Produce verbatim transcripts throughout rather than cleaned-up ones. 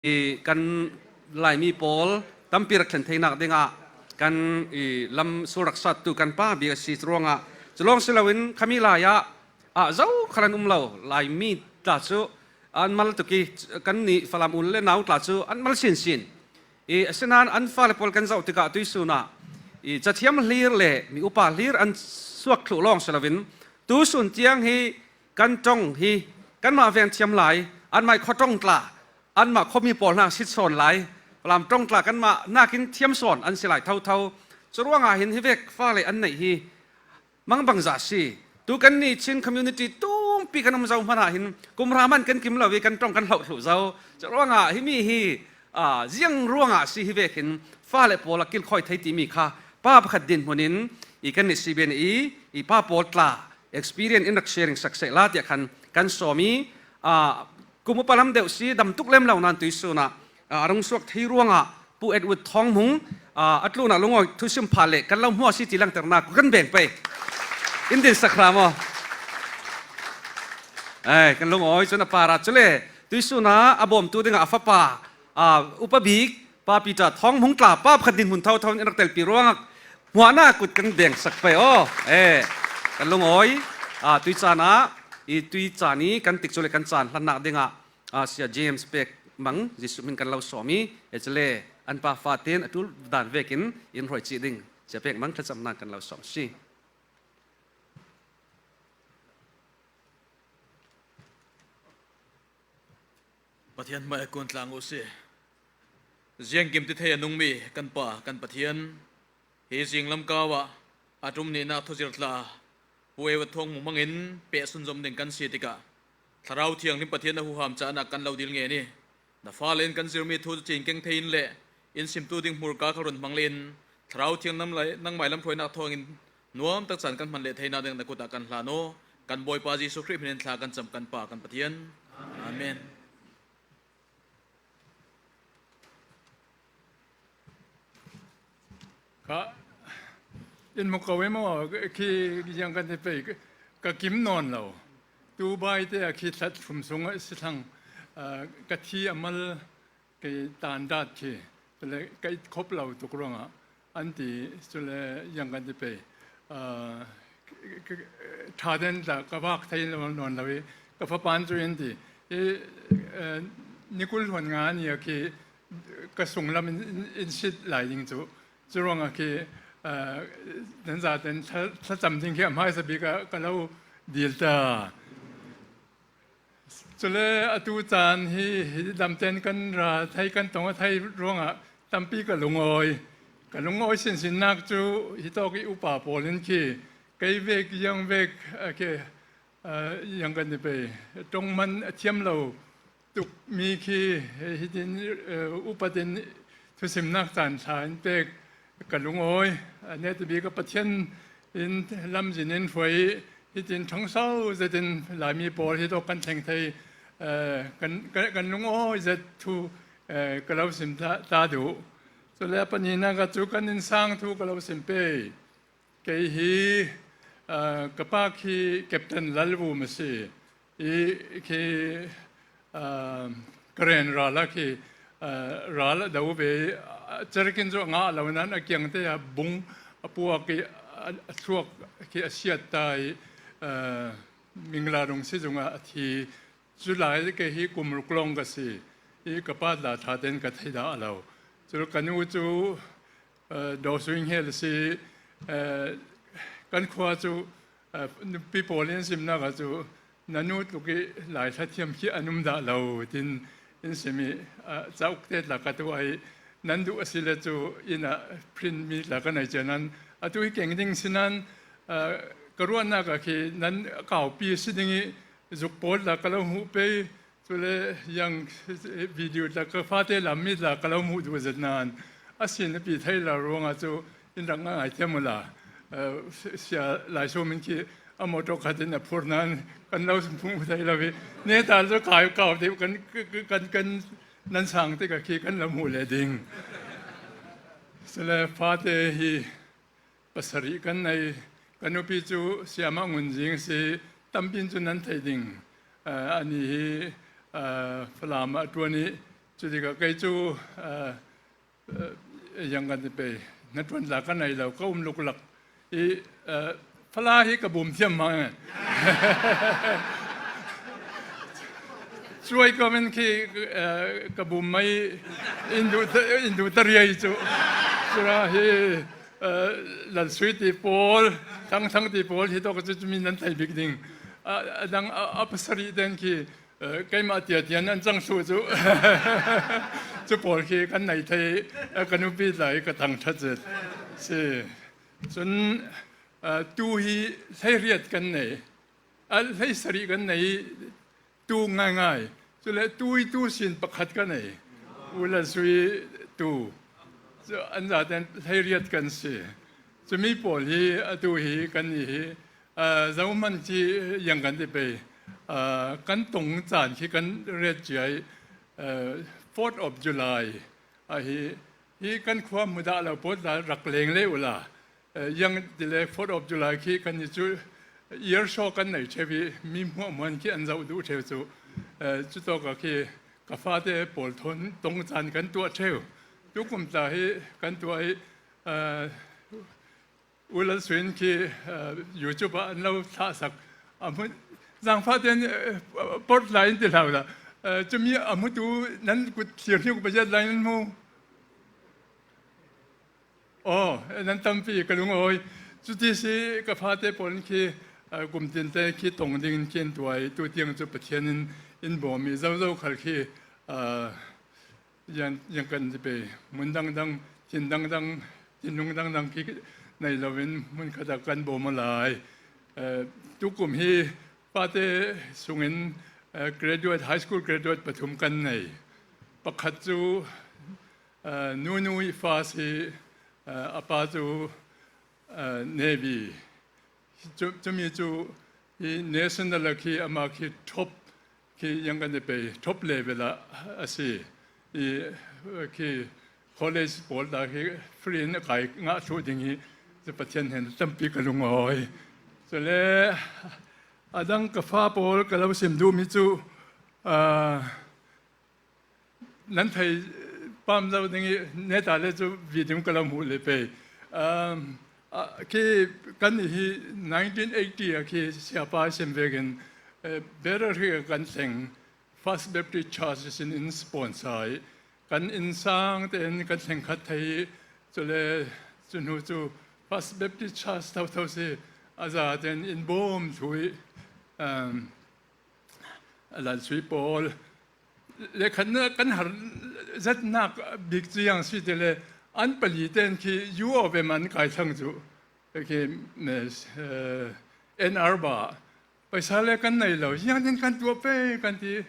i kan Laimi pawl tampi rak thlen theinak dingah kan i lam sual rak sattu kan pa bik a si cu ruangah, cu lawng si loin khami lai ah, ah, zo khal an um lo. Laimi tla cu an mal tuk i kannih Falam u le nau tla cu an mal sinsin. I asinain an fale pawl kan zoh tikah tuisun ah i cathiam hlir le mi upa hlir an suak thluh lawng si loin tuisun tiang hi kan ṭong hi kanmah veng thiam lai, anmah i khuaṭong tla, anmah khuami pawl hna sit sawn lai, Falam ṭong tla kanmah nakin thiam sawn an si lai thotho. Cu ruangah hin hi vek fale an neih hi mangbangza a si. Tu kannih Chin community tumpi kan um zo hmanh ah hin kum hra man kan kim lo i kan ṭong kan hloh thluh zo. Cu ruangah himi hi, aa, ziang ruangah a si hi vekin fale pawl a kilkhawi thei timi kha pa pakhat dinhmun in i kannih C B N i, i pa pawl tla experience in rak sharing sak seh la tiah khan kan sawm i, aa, kum upa lam deuh si dam tuk lem lo nain tuisun ah, aa, a rung suak thei ruangah Pu Edward Thawng Hmung, aa, a tlunah lungawi thusim pha le kan lo hmuh a si ti langhternak kan beng pei. In din sak hram aw. Ai, kan lungawi cun a par ah cule tuisun ah a bawmtu dingah a fapa, aa, upa bik, Pa Peter Thawng Hmung tla pa pakhat dinhmun thotho in rak telpi ruangah hmuahnak kut kan beng sak pei aw. Eh, kan lungawi, aa, tuicaan ah, i tuicaan i kan tikcu le kan caan hlannak dingah, aa, Sia James Pek Mang Jesuh hmin kan lo sawm i, eh, cule an pa fatin a ṭul dan vekin in hruai cih ding Sia Pek Mang thlacamnak kan lo sawm si. Pathian hmai a kun tlang uh si. Ziangkim ti thei a nungmi kan Pa, kan Pathian, hi zinglam kau ah a ṭum nihnak thuzirh tla Pu Edward Thawng Hmung hmangin peh sunzom ding kan si tikah Thlarau Thianghlim Pathian a huham caan ah kan lo dil ngen i, na fale in kan zirmi thu cin keng thei in le in simtu ding hmurka kha run hmang le in Thlarau Thiang nangmai lam hruainak thawngin nuam tak caan kan hman leh theinak ding na kut ah kan hlan aw. Kan Bawipa Jesuh Khrih hmin in thla kan cam kan Pa kan Pathian. Amen. Ka in mu ko emaw, khi ziang kan ti pei, ka kim nawn lo. Dubai te a khi thlat hrum sung a si thlang, ah, ka thi a mal kei tan dat khi, cule ka it khop lo tuk ruangah an ti, cule ziang kan ti pei. Ah, ṭha den tla ka vak thei lo nawn lo i ka fapa cu in ti. I, eh, ni kul hluan nga ni a khi ka sunglam in, in, in sit lai ding cu, cu ruangah khi, eh, nan zaten thla, thlacam ding khi a hmaisa bik ah ka lo dil ta. Cule atu caan hi, hi damten kan ra thei, kan tong a thei ruangah tampi ka lungawi. Ka lungawi sinsinnak cu hitawk i upa pawl in khi kei vek, ziang vek, a, khi, a, ziang kan ti pei, ṭong man a thiam lo tukmi khi hitin, a, upat in thusimnak caan thla in pek ka lungawi. A, neta bik ah Pathian in lamzin in hruai i hitin ṭhangso zetin Laimi pawl hitawk kan thleng thei, eh, kan, kan, kan lungawi zet thu, eh, ka lo sim ta, ta duh. Cule a panihnak ah cu kan innsang thu ka lo sim pei. Kei hi, eh, ka pa khi Captain Lalvum a si. I khi, ah, Karen ral ah khi, ah, ral a do ve, ah, cerkin cu a ngah lo nain a kiangte ah bung a puak i, a, a thluak khi a siat ta i, ah, Mingla rung si zung ah a thi. Cu lai kei hi kum ruk lawng ka si i ka pa tla ṭha tein ka thei dah lo. Cu ka nu cu, eh, Daw Sui Hngel a si, eh, kan khua cu, eh, nupi pawl in simnak ah cu, "Na nu tluk i Lai thla thiam khi an um dah lo," tin in sim i, eh, cauk te tla ka tuah i, "Nan duh a si le cu inn ah print mi tla ka nei cia nan, atu hi keng ding si nan, eh, ka ruahnak ah khi nan kaupi a si ding i zuk pawl tla ka lo hmuh pei." Cule ziang video tla ka fate lam mi tla ka lo hmuh duh zet nain a sin a pi thei lo ruangah cu in rak ngai thiam ula, eh, Sia Lai Sawm in khi a motor khat in a phur nain kan lo hmuh thei lo i neta cu kai kau te kan, kan, kan nan sang tikah khi kan lo hmuh le ding. Cule fate hi pasarih kan nei. Ka nupi cu siamah ngunzing a si, tampi in cu nan theih ding. Ah, ani hi, ah, Falam ah a ṭuan i Cutikah kei cu, eh, eh, yang kan ti pei, hnaṭuan tla ka nei lo, ka um luklak i, eh, fala hi ka bum thiam hmang. Cuai ka men khi, eh, ka bum mai in duh ta, in duh ta riai cu. Cura hi, eh, Lalsui ti pawl, Thangthang ti pawl hi tawk cu cumi nan thei bik ding. A, a dang a, a pasarih ten khi, eh, keimah tiatian an cang thluh cu. Cu pawl khi kan nei thei, eh, ka nupi tla hi ka thangṭhat zet si. Cun, eh, tu hi hleiriat kan nei. A hleisarih kan nei, tu ngaingai. Cule tu i tu sin pakhat kan nei. U Lalsui tu. Cu an zaten hleiriat kan si. Cumi pawl hi, a tu hi kan ni hi, aa, zohman ci yang kan ti pei. Aa, kan tong caan khi kan ret cia i, aa, Fourth of July ahi, hi kan khua hmu dah lo pawl tla rak leng le ula. Eh, yang tile Fourth of July khi kan ni cu ear shaw kan nei ṭheu i mi hmuahhmuah khi an zoh duh ṭheu cu, eh, cutawk ah khi ka fate pawl thawn tong caan kan tuah ṭheu. Tukum tla hi kan tuah i, eh, U Lalsui in khi, eh, YouTube ah an lo thlahsak. A hmu, zangfah tein, eh, port lai in ti hlau la. Eh, cumi a hmutu nan kut thlir hnik pa zet lai nan hmu. Aw, nan tampi ka lungawi. Cuti si ka fate pawl in khi, aa, kum tinte khi tong dingin khi an tuai, tu tiang cu Pathian in in bawm i zozo khal khi, aa, yang, yang kan ti pei, mun dangdang, thin dangdang, thinlung dangdang khi nei loin hmun khat ah kan bawm aw lai. Aa, tukum hi fate sungin, aa, graduate, high school graduate pathum kan nei. Pakhat cu, Aa, nunu i fa si, aa, a pa cu, aa, Navy. Cu, cumi cu hi national a khi amah khi top, khi yang kan i pei, top level ah a si. I, aa, khi college pawl ta khi free in a kai ngah thluh ding hi cu Pathian hnen tampi ka lungawi. Cule a dang ka fa pawl ka lo sim duhmi cu, aa, nan thei pam zo ding i neta le cu video ka lo hmuh le pei. Um, a, khi kan ni hi nineteen eighty a khi siapa sim vekin, eh, Better Creek a kan thleng First Baptist Church sin in sponsor i kan innsang tein kan thleng khat thei i cule cu hnu cu First Baptist Church thotho si a za tein in bawm thu i, um, a Lalsui pawl le khat na kan har zatnak bik cu yang si ti le an pali ten khi U of M an kai thlang cu khi, eh, Ann Arbor paisa le kan nei lo, ziangtin kan tuah pei kan ti.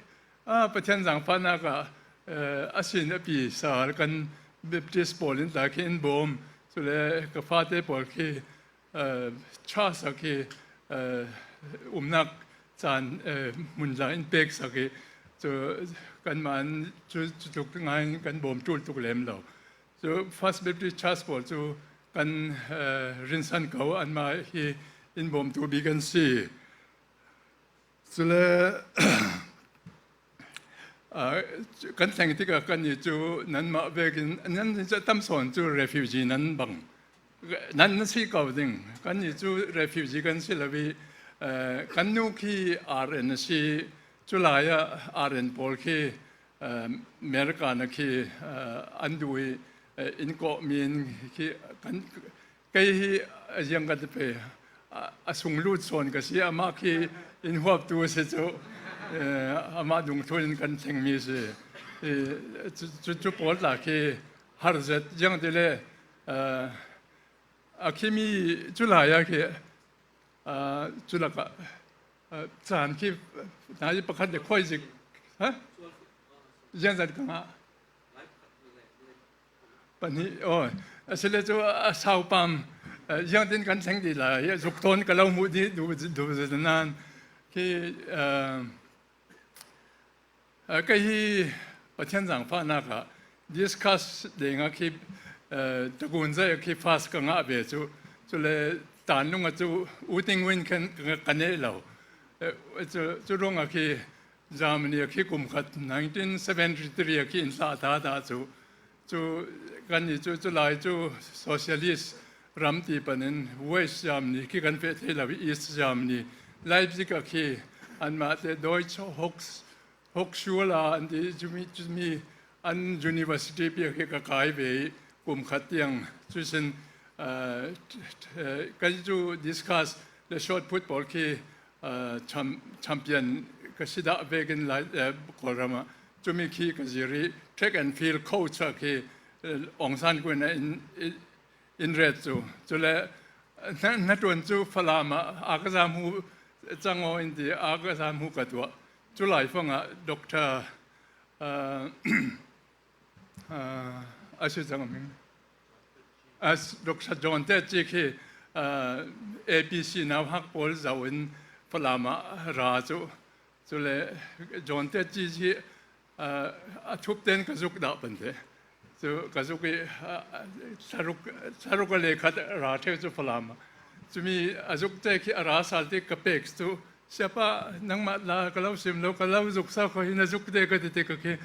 Ah, Pathian zangfahnak ah, eh, a sin a pi sal kan Baptist pawl in tla khi in bawm. Cule ka fate pawl khi, eh, church ah khi, eh, umnak caan, eh, hmun tla in peksak i cu kanmah in cu, cutluk ngai in kan bawm ṭul tuk lem lo. Cu First Baptist Church pawl cu kan, eh, rinsan ko, anmah hi in bawmtu bik an si. Cule, aa, kan thleng tikah kan ni cu nanmah vekin nan ni cu tam sawn cu refugee nan bang. Nan na si ko ding. Kan ni cu refugee kan si lo i, eh, kan nu khi R N a si, cu lai ah R N pawl khi, eh, America na khi, eh, an duh i, eh, in kawhmi in khi kan, kei hi a ziang kan ti pei, a, a sunglut sawn ka si, amah khi in huaptu a si cu, eh, amah dungthlun in kan thlengmi a si. Eh, cu, cu, cu pawl tla khi har zet ziang ti le, eh, a khimi cu lai ah khi, eh, cu lakah, eh, caan khi, nai pakhat le khuaizik, ha? Ziangzat ka ngah. Pahnih, aw, asile cu a saupam, eh, ziangtin kan thleng dih lai, zuk tawn ka lo hmuh dih, duh, duh zet nan. Khi, eh, eh, kei hi Pathian zangfahnak ah discuss deng ah khi, eh, tagun zai ah khi fast ka ngah ve cu, cule tanlung ah cu U Ting Win khan ka, ka neh lo. Eh, cu, cu ruangah khi, Germany a khi kum khat nineteen seventy three a khi in tla ta ta chu, chu kan ni chu, chu lai chu socialist ram ti panin West Germany khi kan feh thei lo, East Germany, Leipzig a khi anmah te Deutsche Hochs-, Hochschule an ti, chumi, chumi an university pi a khi ka kai ve kum khat tiang. Chu sin, uh, kan chu discuss le shot put pawl khi, uh, cham-, champion ka si dah vekin lai, uh, Kawlram ah. Chumi khi ka ziri track and field coach a khi, uh, Aung San Kuin a in, in, in ret chu. Chule, uh, na, na tuan chu Falam ah, a ka zam hu chang aw in ti, a ka zam hu ka tuah. Chu lai fang ah Doctor, uh, uh, a si chang a ming. As Doctor John Te Chi khi, uh, A P C nau hak pawl zau in Falam ah ra chu. Chule John Te Chi khi, uh, a thup ten ka zuk dah pan te. Chu ka zuk i, uh, tharuk, tharuk a le khat ra theu chu Falam ah. Chumi a zuk te khi a ra sal te ka pek chu, "Siapa, nangmah la ka lo sim lo, ka lo zuk sa kho hi na zuk te," ka ti te ka khi.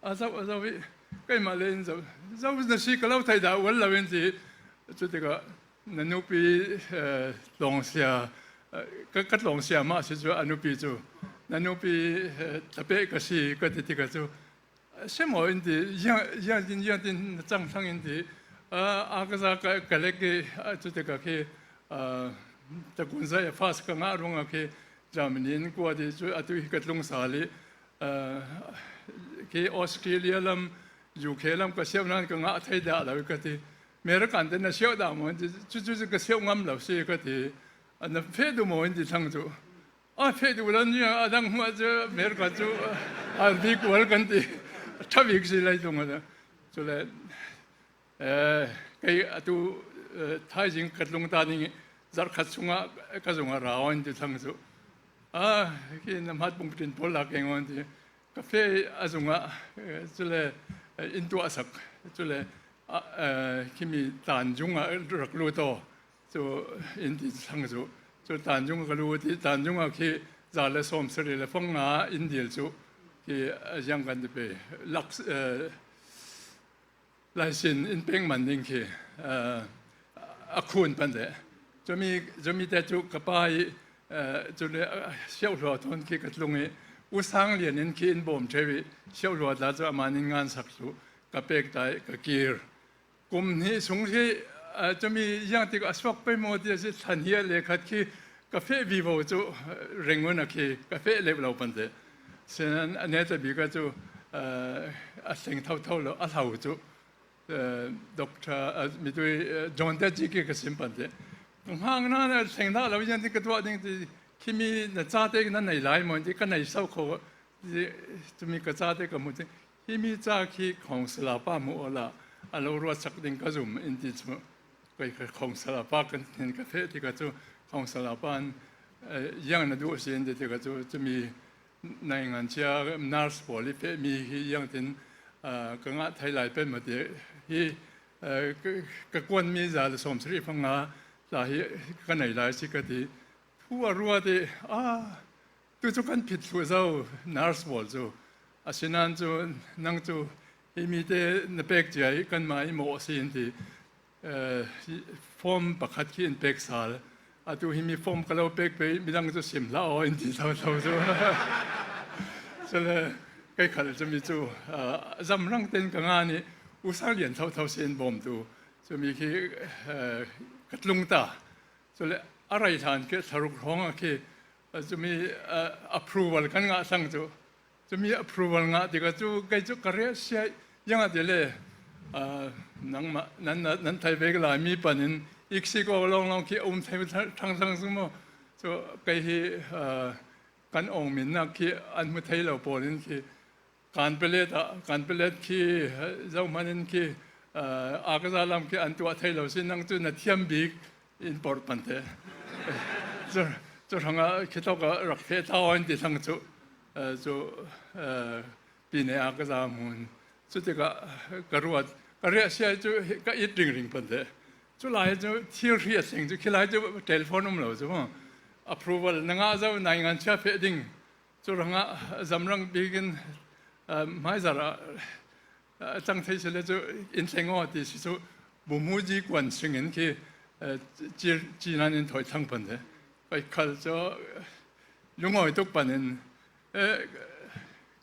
A zau, a zau i, keimah le in zau, zau na si ka lo thei dah ual lo in ti. Chu te ka, "Na nupi, eh, tlawngsia, eh, ka, ka tlawngsia mah si chu a nupi chu. Na nupi, eh, tlapeh ka si," ka ti te ka chu. "Sia maw," in ti, "Ziang, ziang tin, ziang tin na chang thlang," in ti. A, a ka za ka, ka lek i, a, chu te ka khi, a, ta kun za e fas ka ngah ruang a khi Germany in kua ti chu a tu hi ka tlung sa li, a, khi Australia lam, U K lam ka siau nan ka ngah thei dah lo ka ti. "American te na siau dah maw?" in ti, "Chu, chu, chu ka siau ngam lo si," ka ti. "A na feh duh maw?" in ti thlang chu. A feh duh lo ni a dang hmuah chu America chu a bik ual kan ti. Tha bik si lai tung a. Chule, eh, kei a tu, eh, thaizing ka tlung ta ning zarh khat sungah ka zungah ra aw in ti thlang chu. A, khi na hmat pung pitin pawl la keng aw in ti. Ka feh a zungah, eh, chule, eh, in tuah sak. Chule, a, eh, khimi Tanjung ah rak lut aw. Chu in ti thlang chu. Chu Tanjung ka lut i, Tanjung a khi za le sawm sarih le fang nga in dil chu. Khi, eh, ziang kan ti pe. Lak, eh, laisin in pek man ding khi, eh, a khun pan te. Chumi, chumi te chu ka pa i, eh, chu le, eh, siauhlua thon khi ka tlung i, U Sang Lian in khi in bawm theu i, siauhlua ta chu a man in ngan sak chu ka pek ta i, ka kir. Kum hnih sung hi, ah, chumi ziang tik a suak pei maw ti a si thlan hi a le khat khi ka feh vivo chu, ah, reng un a khi ka feh leuh lo pan te. Sinan a neta bik a chu, ah, a thleng thotho lo, a hlau chu, ah, Doctor, ah, mitui, ah, John Te Chi khi ka sim pan te. Ka hngak nan a thleng dah lo ziang tik ka tuah ding ti, khimi na chate na nei lai maw ti ka nei sau kho. Chumi ka chate ka hmu te, "Himi cha khi councillor pa hmu aw la, a lo ruatsak ding ka zum," in ti chu. Kei ka councillor pa kan hin ka feh tik a chu, councillor pa in, eh, "Ziang na duh si," in ti tik a chu, chumi naingan chia nurse pawl i feh mi hi ziang tin, ah, ka ngah thei lai pen maw ti hi, eh, ka, ka kuan mi za le sawm sarih fang nga tla hi ka nei lai si ka ti. Thu a ruat i, ah, Tu chu kan phit thluh zo, nurse pawl chu. Asinan chu, nang chu, himi te na pek ciai, kanmah i mawh si in ti, eh, form pakhat khi in pek sal. A tu himi form ka lo pek pei, midang chu sim hlah aw in ti thotho chu. Chule, kei khal chumi chu, ah, zamrang ten ka ngah ni, U Sang Lian thotho si in bawm tu. Chumi khi, eh, ka tlung ta. Chule, a rai hlan khi, thlaruk hrawng a khi, a, chumi, a, approval kan ngah thlang chu. Chumi approval ngah tik a chu, kei chu ka riah siai, ziang a ti le, a, nangmah, nan, nan, nan thai vek lai mi panin, iksi ko long long khi a um thei thlang thlang chu maw. Chu kei hi, a, kan awng min nak khi an hmu thei lo pawlin khi, Kanpelet ah, Kanpelet khi, eh, zohmanin khi, eh, a ka za lam khi an tuah thei lo si, nang chu na thiam bik in por pan te. Chu, chu hrang a khi tawk a rak feh ta aw in ti thlang chu, eh, chu, eh, pi ne a ka za hmun. Chu tik a ka ruat, ka riah siai chu ka it ring ring pan te. Chu lai chu thil hriat thleng chu khi lai chu telephone um lo chu maw. Approval na ngah zo naingan chia feh ding. Cu rangah zamrang bikin, eh, hmaizarh ah, eh, a tang thei si le cu in thleng aw ti si cu Bumhuji Kuan Sing in khi, eh, ci, ci nan in thawi thlang pan te. Pai khal cu, eh, lungawi tuk pan in, eh,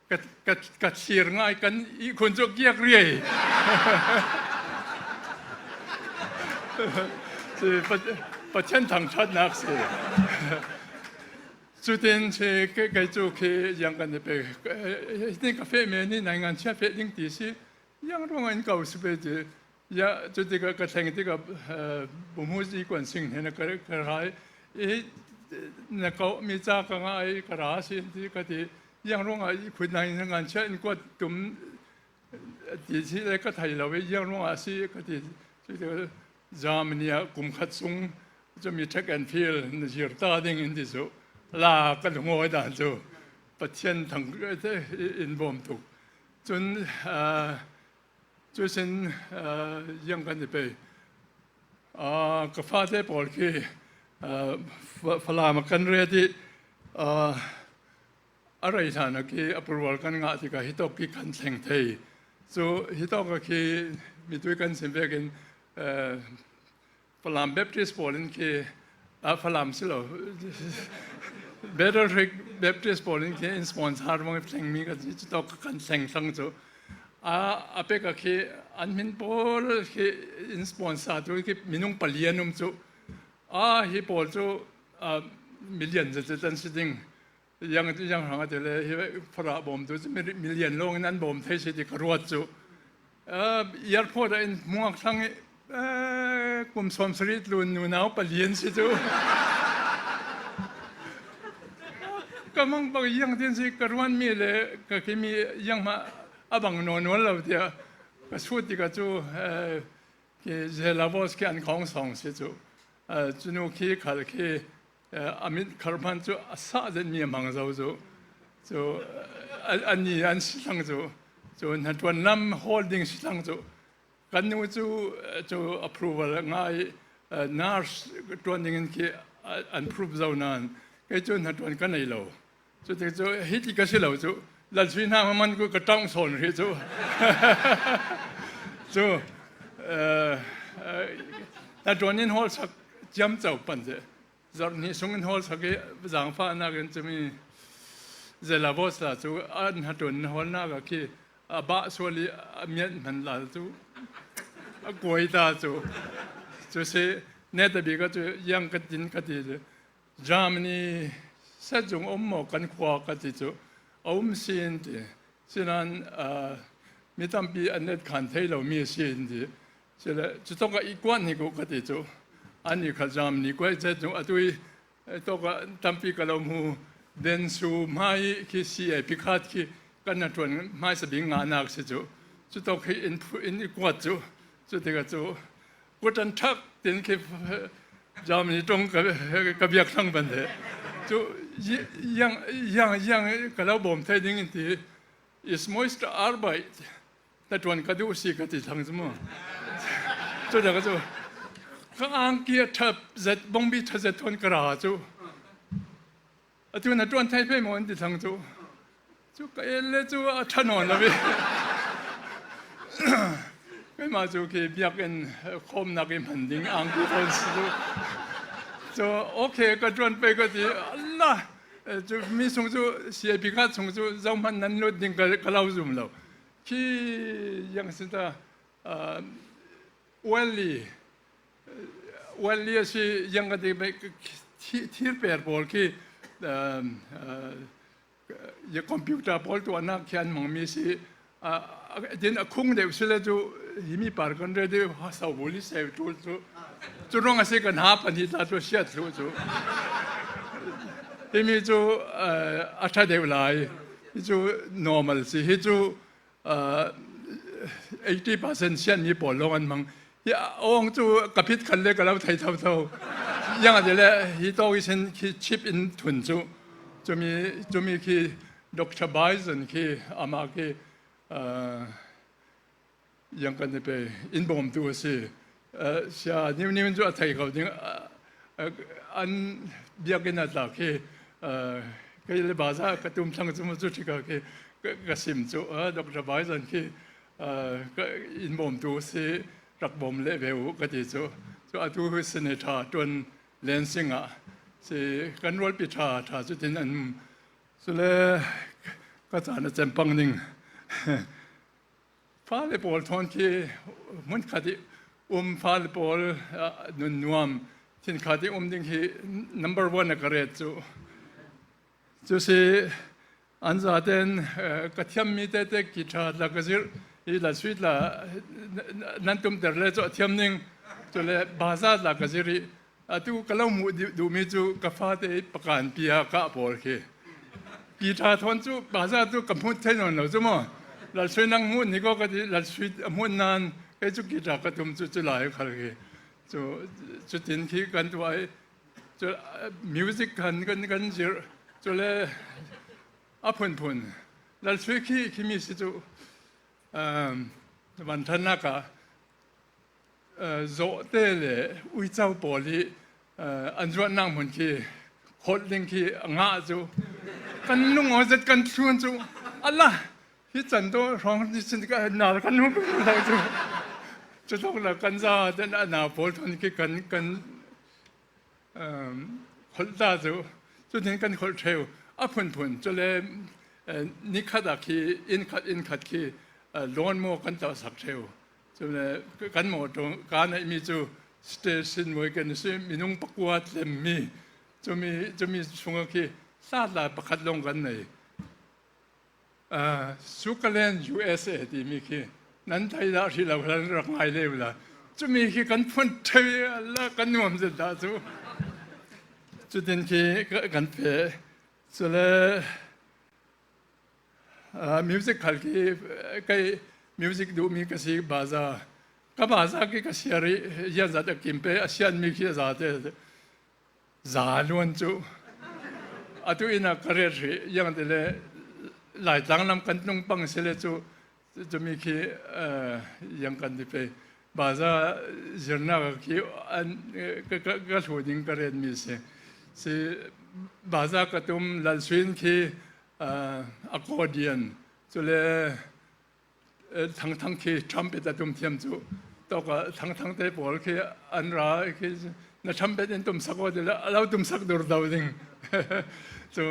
ka, ka, ka thlir ngai kan ihkhun cu kiak riai. Si, Pa-, Pathian thangṭhatnak si. Cutin si ke, kei cu khi ziang kan i pe. Eh, hiti ka feh me nih naingan chia feh ding ti si. Ziang ruangah in ko si pe ti. Ya, cutikah ka thleng tikah, eh, Bumhuji Kuan Sing hnenah ka, ka ra i, na ko mi ca ka ngah i ka ra si ti ka ti. Ziang ruangah i khut naingan chia in kuat tum ti si le ka thei lo i ziang ruangah si ka ti. Cutikah Germany ah kum khat sung cumi track and field na zir ta ding in ti cu la ka lungawi dan cu Pathian thang in bawm tuk. Cun, ah, cu sin, ah, ziang kan i pei. Ah, ka fate pawl khi, ah, Fa-, Falam a kan ret i, ah, a rei hlan a khi approval kan ngah tikah hitawk khi kan thleng thei. Cu hitawk a khi mitui kan sim vekin, eh, Falam Baptist pawl in khi, ah, Falam si lo, Battle Creek Baptist pawl in khi in sponsor mawng thlengmi kan si, cutawk kan thleng thlang cu. A, a pek a khi an hmin pawl khi in sponsor tu khi minung palian um cu. A, hi pawl cu, ah, million zetzet an si ding. Ziang, ziang hrang a ti le, hi farah bawm tu cu mi-, million lawng in an bawm thei si ti ka ruat cu. Ah, airport ah in hmuak thlang i, eh, kum sawm sarih tlun nunau palian si cu. Ka mang bang ziang tin si ka ruan mi le ka khi mi ziang hmah a bang nawn nawn lo tiah ka sut tikah cu, eh, Khi Zelavos khi an khawng sawng si cu, eh, cunu khi khal khi, eh, a mit khar hman cu a sah zetmi a hmang zo cu, cu, eh, a, a ni an si thlang cu, cu hnaṭuan lam hawl ding si thlang cu, kan nu cu, eh, cu approval a ngai, eh, nurse ṭuan ding in khi, eh, an proof zo nain kei cu hnaṭuan ka nei lo. Cuti cu hiti ka si lo cu, Lal Sui hna hmanh ku ka ṭong sawn rih cu. Cu, eh, eh, hnaṭuan in hawlsak ciamco pan te. Zarh hnih sung in hawlsak i, zaangfahnak in cumi Zelavos la cu a hnaṭuan in hawlnak a khi a bah sual i a mianh hman lal cu a kuai ta cu. Cu si, neta bik a cu yang ka tin ka ti. Germany setzung a um maw kan khua ka ti cu a um si in ti. Sinain, ah, mi tampi an netkhan thei lomi a si in ti. Sile, cutawkah i kuat hnik uh ka ti cu. Ani kha Germany kuai setzung a tui, eh, tawkah tampi ka lo hmu. Densu hmai khi C A P khat khi kan hnaṭuan hmaisa bik ngahnak si cu. Cutawk khi in phu-, in i kuat cu. Cutikah cu Kutan ṭhak tin khi Germany ṭong ka, ka biak thlang ban te. Cu, yang, yang, yang ka lo bawm thei ding in ti, ich möchte Arbeit, hnaṭuan ka duh si ka ti thlang cu maw. Cu dah ka cu, ka angki a ṭha zet, bawngbi ṭha zet thawn ka ra cu. Atu hnaṭuan thei pei maw an ti thlang cu. Cu ka el le cu a ṭha nawn lo i. Keimah cu khi biakinn khawmnak i hman ding angki thawn si cu. Cu, okay, ka ṭuan pei ka ti. Allah! Cu mi sung cu C A P khat sung cu zohman nan lut ding ka, ka lo zum lo. Khi yang si ta, ah, Welly, Welly a si, yang ka ti, thi-, thirper pawl khi, um, uh, ya computer pawl tuahnak khi an hmangmi si, uh, din a khung deuh si le cu, himi par kan radio ha sau bu li seu tul cu, cu ruang a si kan ha pahnih tla cu siat thluh cu. Himi cu, uh, a ṭha deuh lai. Hi cu normal si. Hi cu, ah, eighty percent sianmi pawl lawng an hmang. Hi a awng cu ka phit khan le ka lo thei thotho. Ziangahtile hi tawk ihsin khi chip in thun cu. Cumi, cumi khi Doctor Bison khi amah khi, ah, ziang kan i pe in bawmtu a si. Ah, sia niu niu in cu a thei ko ding, ah, ah, an biakinn a tla khi, ah, Kei le baza ka tum thlang cu mu cu ṭhika khi ka, ka sim cu, a, Doctor Baizan khi, a, ka in bawmtu si rak bawm leh ve uh ka ti cu. Cu atu hi sine ṭha ṭuan len sing ah si kan rualpi ṭha ṭha cu tin an, cule ka caan a cem pang ding. Fale pawl thawn khi hmun khat i um fale pawl, ah, nun nuam, thin khat i um ding hi number one a ka ret cu. Cu si an zaten, eh, ka thiammi tete guitar tla ka zirh i, lalsui tla nan tumter le cu a thiam ning, cule baza tla ka zirh i, atu ka lo hmuh duh, duhmi cu ka fate pakan pia kah pawl khi. Guitar thawn cu baza cu ka hmuh thei nawn lo cu maw? Lalsui nang hmuh ni ko ka ti, lalsui a hmuh nan kei cu guitar ka tum cu, cu lai khal khi. Cu, cutin khi kan tuah i, cu, ah, music kan, kan, kan zirh. Cule a phunphun. Lalsui khi, khi mi si cu, um, vanṭhannak ah, eh, zawhte le uico pawl i, eh, an zuahnak hmun khi kholh ding khi a ngah cu kan lungawi zet kan thlun cu a la. Hi can tu hrawng ni sin ka nal kan hmuh lo cu. Cu tluk la kan za ten a na pawl thawn khi kan, kan, um, kholh ta cu. Cutin kan kholh ṭheu. A phunphun. Cule, eh, ni khat ah khi, inn khat, inn khat khi, eh, lawn maw kan tawh sak ṭheu. Cule kan mawṭaw ka neihmi cu station wagon si minung pakua tlemmi. Cumi, cumi chungah khi hlatla pakhat lawng kan nei. Ah, Sukaland U S A timi khi nan thei dah hrih lo hlan rak ngai le uhla. Cumi khi kan phun ṭheu i a la kan nuam zet dah cu. Cutin khi ka, kan feh. Cule, ah, music khal khi, eh, kei music duhmi ka si baza. Ka baza khi ka siar i, zianzat a kim pe a sianmi khi a zate za luan cu. Atu inn ah ka ret hrih, ziang ti le Laitlang lam kan tlung pang si le cu, cumi khi, eh, ziang kan ti pei. Baza zirnak khi an, ka, ka, ka hlu ding ka retmi si. Si baza ka tum, lalsuin khi, eh, accordion, cule, eh, thangthang khi trumpet a tum thiam cu. Tawk ah thangthang te pawl khi an ra khi na trumpet in tum sak aw ti le a lo tum sak dur do ding. Cu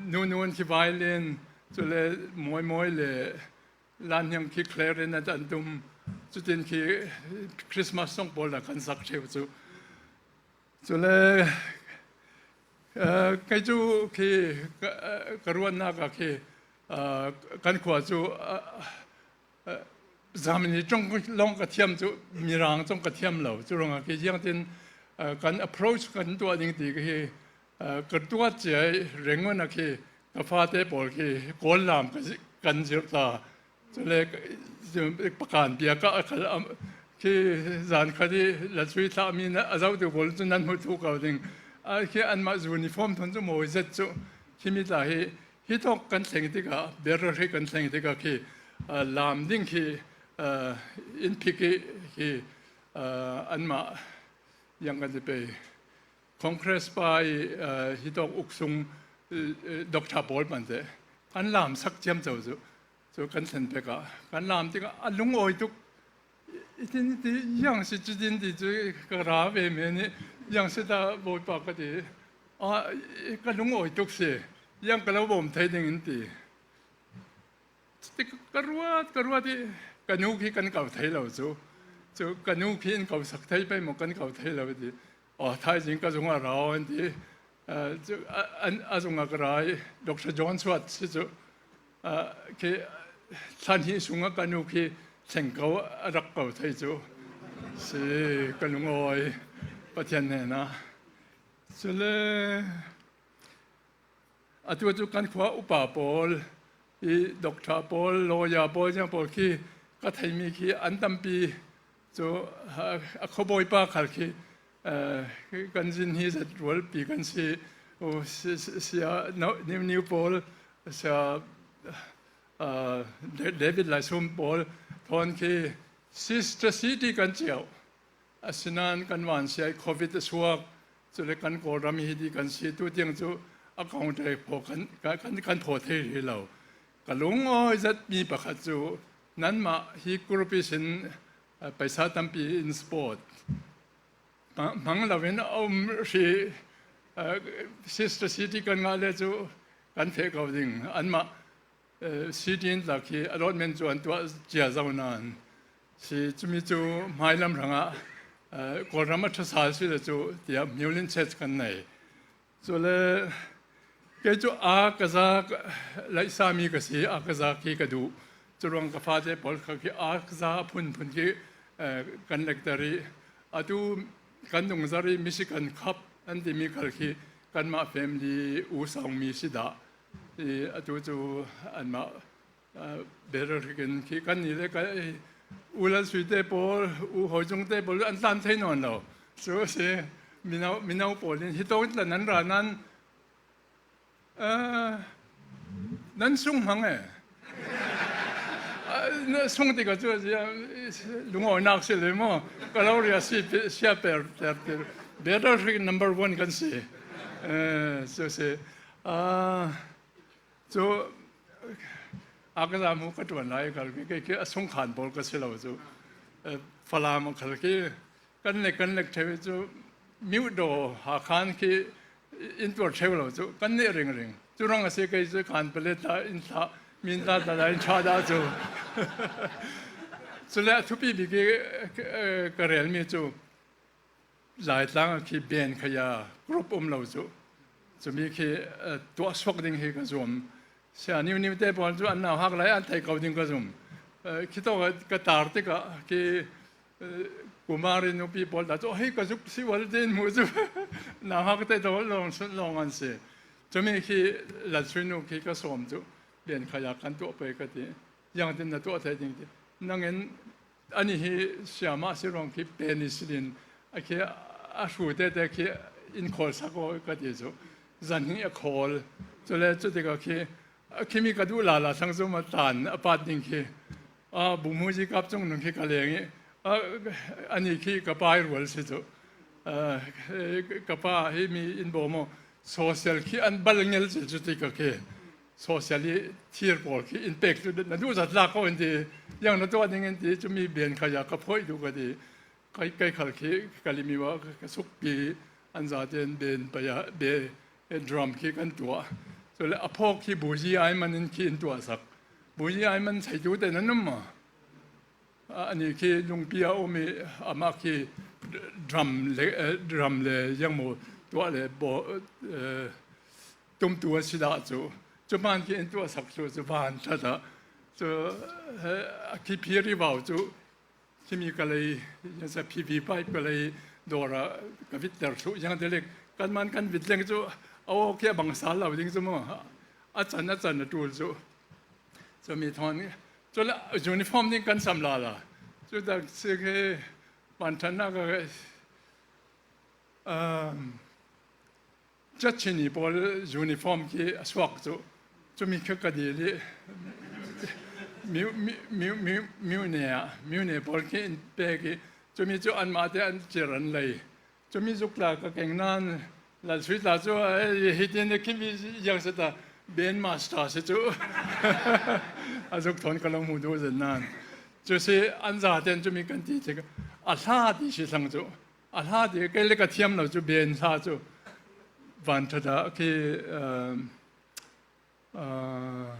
nunu an khi violin, cule mawimawi le Lanhniang khi clarinet an tum, cutin khi Christmas song pawl la kan sak ṭheu cu. Cule, eh, kei cu khi ka, ka ruahnak ah khi, eh, kan khua cu, eh, eh, Germany cong lawng ka thiam cu, Mirang cong ka thiam lo. Cu ruangah khi ziangtin, eh, kan approach kan tuah ding ti khi, eh, ka tuah cia i Rangoon ah khi ka fate pawl khi Kawl lam ka zi-, kan zirh ta. Cule, cu pakan bia kah khal, am, khi zan khat i lalsui thlahmi na, a zohtu pawl cu nan hmuh thuk ko ding. A, khi anmah uniform thawn cu mawi zet cu. Khimi tla hi, hi tawk kan thleng tikah, Berel hi kan thleng tikah khi, a, lam ding khi, a, in phik i khi, a, anmah ziang kan ti pei. Congress pa i, eh, hi tawk uk sung, eh, eh, doctor pawl man te an lam sak ciamco cu, cu kan thlen pek ah kan lam tikah a lungawi tuk. I tin ti, ziang si cutin ti cu ka ra ve men i, ziang si ta Bawipa ka ti. Ah, ka lungawi tuk si, ziang ka lo bawm thei ding in ti. Cuti ka ruat, ka ruat i ka nu khi kan ko thei lo cu. Cu ka nu khi in ko sak thei pei maw, kan ko thei lo ti. Aw, thaizing ka zung ah ra aw an ti. Ah, cu, a, an, a zung ah ka ra i Doctor John Suat si cu. Ah, khi thla hnih sungah ka nu khi thleng ko a rak ko thei cu. Si ka lungawi Pathian hnenah. Cule atu cu kan khua upa pawl i doctor pawl, lawyer pawl, ziang pawl khi ka theimi khi an tampi cu, a, a khuabawipa khal khi, eh, kan zin hi zat rualpi kan si. U, si, si, sia, no, Niu Niu pawl, sia, eh, Da-, David Laisum pawl thawn khi Sister City kan ciau. Asinain kan vansiai covid a suak, cule kan Kawlram hi ti kan si, tu tiang cu a counter phaw kan, kan, kan, kan phaw thei rih lo. Ka lungawi zet mi pakhat cu nanmah hi group ihsin, eh, paisa tampi in support hmang, hmang loin a um hrih, eh, sister city kan ngah le cu kan feh ko ding. Anmah, eh, city in tla khi allotment cu an tuah cia zo nain si cumi cu hmailam hrangah, eh, Kawlram a ṭha sal si le cu tiah hmiulin church kan nei. Cule kei cu a ka za laihsami ka si, a ka za khi ka duh. Curuang ka fate pawl kha khi a ka za a phunphun khi, eh, kan lekter i atu kan nungzar i Michigan Cup an timi khal khi kanmah family u sawngmi si dah i atu cu anmah, ah, Better hrikin khi kan nih le ka, eh, u Lal Sui te pawl, u Hawi Cung te pawl an tlan thei nawn lo. Cu si, mino, mino pawl in hi tawk in tla nan ra nan, ah, nan sung hmang e. Ah, na sung tikah cu, ah, lungawinak si le maw? Ka lo ria si, sia per, ter, ter. Better hrik number one kan si. Eh, cu si. Ah, Cu a ka za hmu ka ṭuan lai khal khi, khi, khi a sungkhan pawl ka si lo cu, eh, Falam khal khi kan lek, kan lek ṭheu cu Myodaw, Hakha khi in tuar ṭheu lo cu kan nih ringring. Cu ruang a si kei cu kan pale ta in thlah, min ta ta in ṭha dah cu. Cule a thupi bik i, eh, ka relmi cu Laitlang ah khi Ben Khaya group um lo cu, cumi khi, eh, tuah suak ding hi ka zum. Sia Niu Niu te pawl cu an nauhak lai an thei ko ding ka zum. Eh, khi tawk ka tar tikah khi, eh, Kumari nupi pawl ta cu, "Hei, ka zuk si ual," tin hmuh cu nauhak te tawh lawng, lawng an si. Cumi khi Lal Sui nu khi ka sawm cu Ben Khaya kan tuah pei ka ti. Ziangtin na tuah thei ding ti. Nangin Ani hi siamah si ruang khi penicillin a khi a hru tete khi in khawl sak aw ka ti cu zan hi a khawl. Cule cutikah khi a khimi ka duh lala thlang cu ma tan a pat ding khi, a, Bumuji kap cung nung khi ka leng i, a, ani khi ka pa i rual si cu, a, ka pa hi mi in bawm aw, social khi an bal ngel cil cutikah khi. Social i thir pawl khi in pek cu na duh zat lak ko in ti, ziang na tuah ding in ti, cumi Ben Khaya ka phoih duh ka ti, kai, kai khal khi ka limi wa ka sukpi an zaten Ben paya, be, drum khi kan tuah. Cule a phawk khi buji ai man in khi in tuah sak. Buji ai man theitu te nan um maw? Ani khi lungpi a um i amah khi drum le, eh, drum le ziangmaw tuah le baw, eh, tumtu a si dah cu. Cu hman khi in tuah sak cu, cu van ṭhat ah cu, eh, a khi phir i vau cu, khimi ka lei, sa P V pipe ka lei dawr ah ka vitter thluh ziang te le kan man kan vit leng cu a aw khi a bang sal lo ding cu maw, a can, a can a ṭul cu. Cumi thawn, cule uniform ding kan sam lala. Cutak si khi vanṭhatnak a, um, Cachini pawl uniform khi a suak cu, cumi khi ka dil i, Myo-, Myo-, Myo-, Myo-, Myone ah, Myone pawl khi in pek i, cumi cu anmah te an cir an lei. Cumi zuk tla ka keng nain, Lal Sui tla cu, "Ei, hitin a khimi ziang si ta, Ben Master si cu." A zuk thawn ka lo hmu duh zet nain. Cu si an zaten cumi kan ti tikah, a hla ti si thlang cu. A hla ti, kei le ka thiam lo cu, Ben hla cu. Vanṭhat ah khi, um, ah,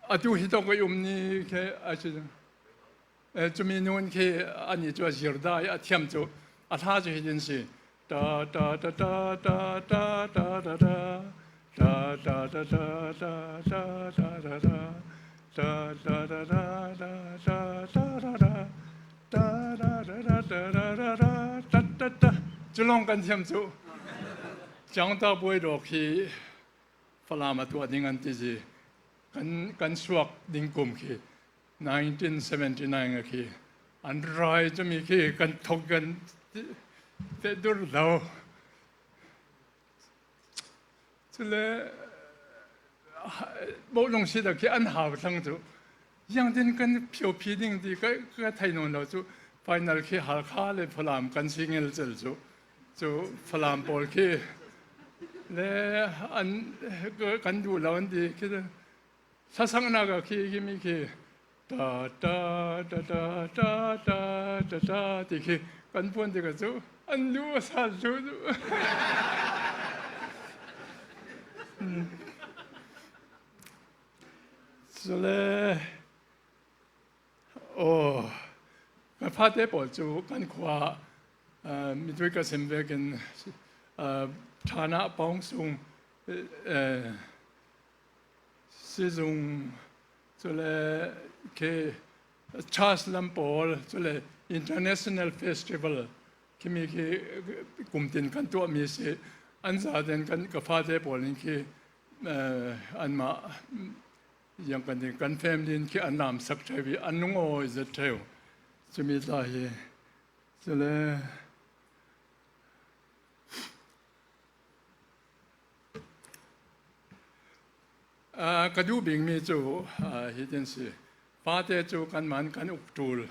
atu hi tawk i um ni khi a si. Eh, cumi nun khi ani cu a zir dai a thiam cu a hla cu hi din si. Ta, ta, ta, ta, ta, ta, ta, ta, ta. Ta, ta, ta, ta, ta, ta, ta, ta, ta. Ta, ta, ta, ta, ta, ta, ta, ta, ta. Ta, ta, ta, ta, ta, ta, ta, ta, ta, ta. Cu lawng kan thiam cu. Ciang ta buai dawk hi Falam a tuah ding an ti zi. Kan, kan suak ding kum khi nineteen seventy-nine a khi an rai cumi khi kan thok kan ti, te dur lo. Cule, ha, bawlung si dah khi an hau thlang cu. Ziangtin kan phiophi ding ti ka, ka thei nawn lo cu. Final khi Halkha le Falam kan si ngel cel cu. Cu Falam pawl khi le an kan duh lo an ti khi, thlasaknak ah khi, khi mi khi ta, ta, ta, ta, ta, ta, ta, ta ti khi kan puan tikah cu an duh a sal cu. Cule, aw, kan fate pawl cu kan khua, aa, mitui ka sim vekin, aa, ṭhan ah pawng sung, aa, sizung, cule khi church lam pawl, cule international festival, khimi khi kum tin kan tuahmi si. An zaten kan, ka fate pawl in khi, eh, anmah, ziang kan ti, kan family in khi an lamsak ṭheu i an lungawi zet ṭheu. Cumi tla hi, cule, aa, ka duh bikmi cu, aa, hitin si. Fate cu kanman kan uk ṭul.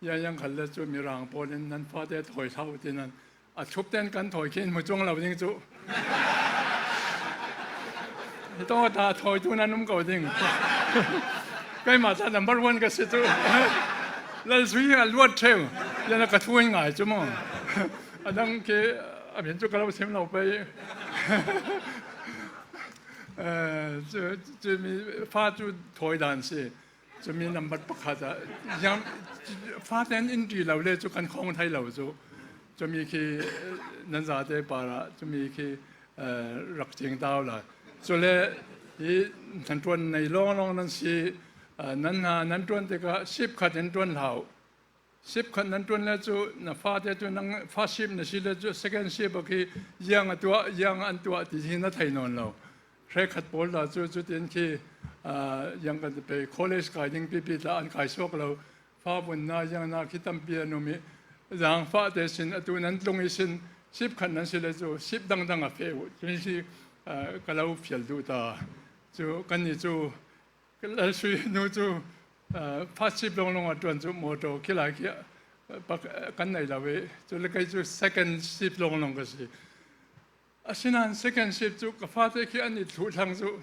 Ziangziang khal le cu Mirang pawl in nan fate thawi hlah u ti nan a thup ten kan thawi khi in hmu cuang lo ding cu. Hi tawng a ta thawitu nan um ko ding. Keimah ta number one ka si cu. Lal sui a luat ṭheu. Ziang a ka thu in ngai cu maw? A dang khi a min cu ka lo sim lo pei. Eh, cu, cumi fa cu thawi dan si. Cumi nambat pakhat ah, ziang, faten in ṭi lo le cu kan khawng thei lo cu. Cumi khi, eh, nan zate par ah, cumi khi, eh, rak cing ta u la. Cule hi nan ṭuan nei lawnglawng nan si, eh, nan hna, nan ṭuan tikah sip khat in ṭuan hlah u. Sip khat nan ṭuan le cu na fate cu nang first shift na si le cu second shift a khi ziang a tuah, ziang an tuah ti hi na thei nawn lo. Hrekkhat pawl tla cu cutin khi, aa, ziang kan ti pei, college kai ding pipi tla an kai suak lo. Fa vun na, ziang na khi tampi an um i, zaangfah te sin, atu nan tlung i sin, sip khat nan si le cu sip dangdang a feh u. Cun si, aa, ka lo fial duh ta. Cu kannih cu, Lal Sui nu cu, aa, first shift lawnglawng a ṭuan cu motor khi lai khi, aa, pak-, aa, kan nei lo i, cu le kei cu second shift lawnglawng ka si. Asinain second shift cu ka fate khi an i thluh thlang cu,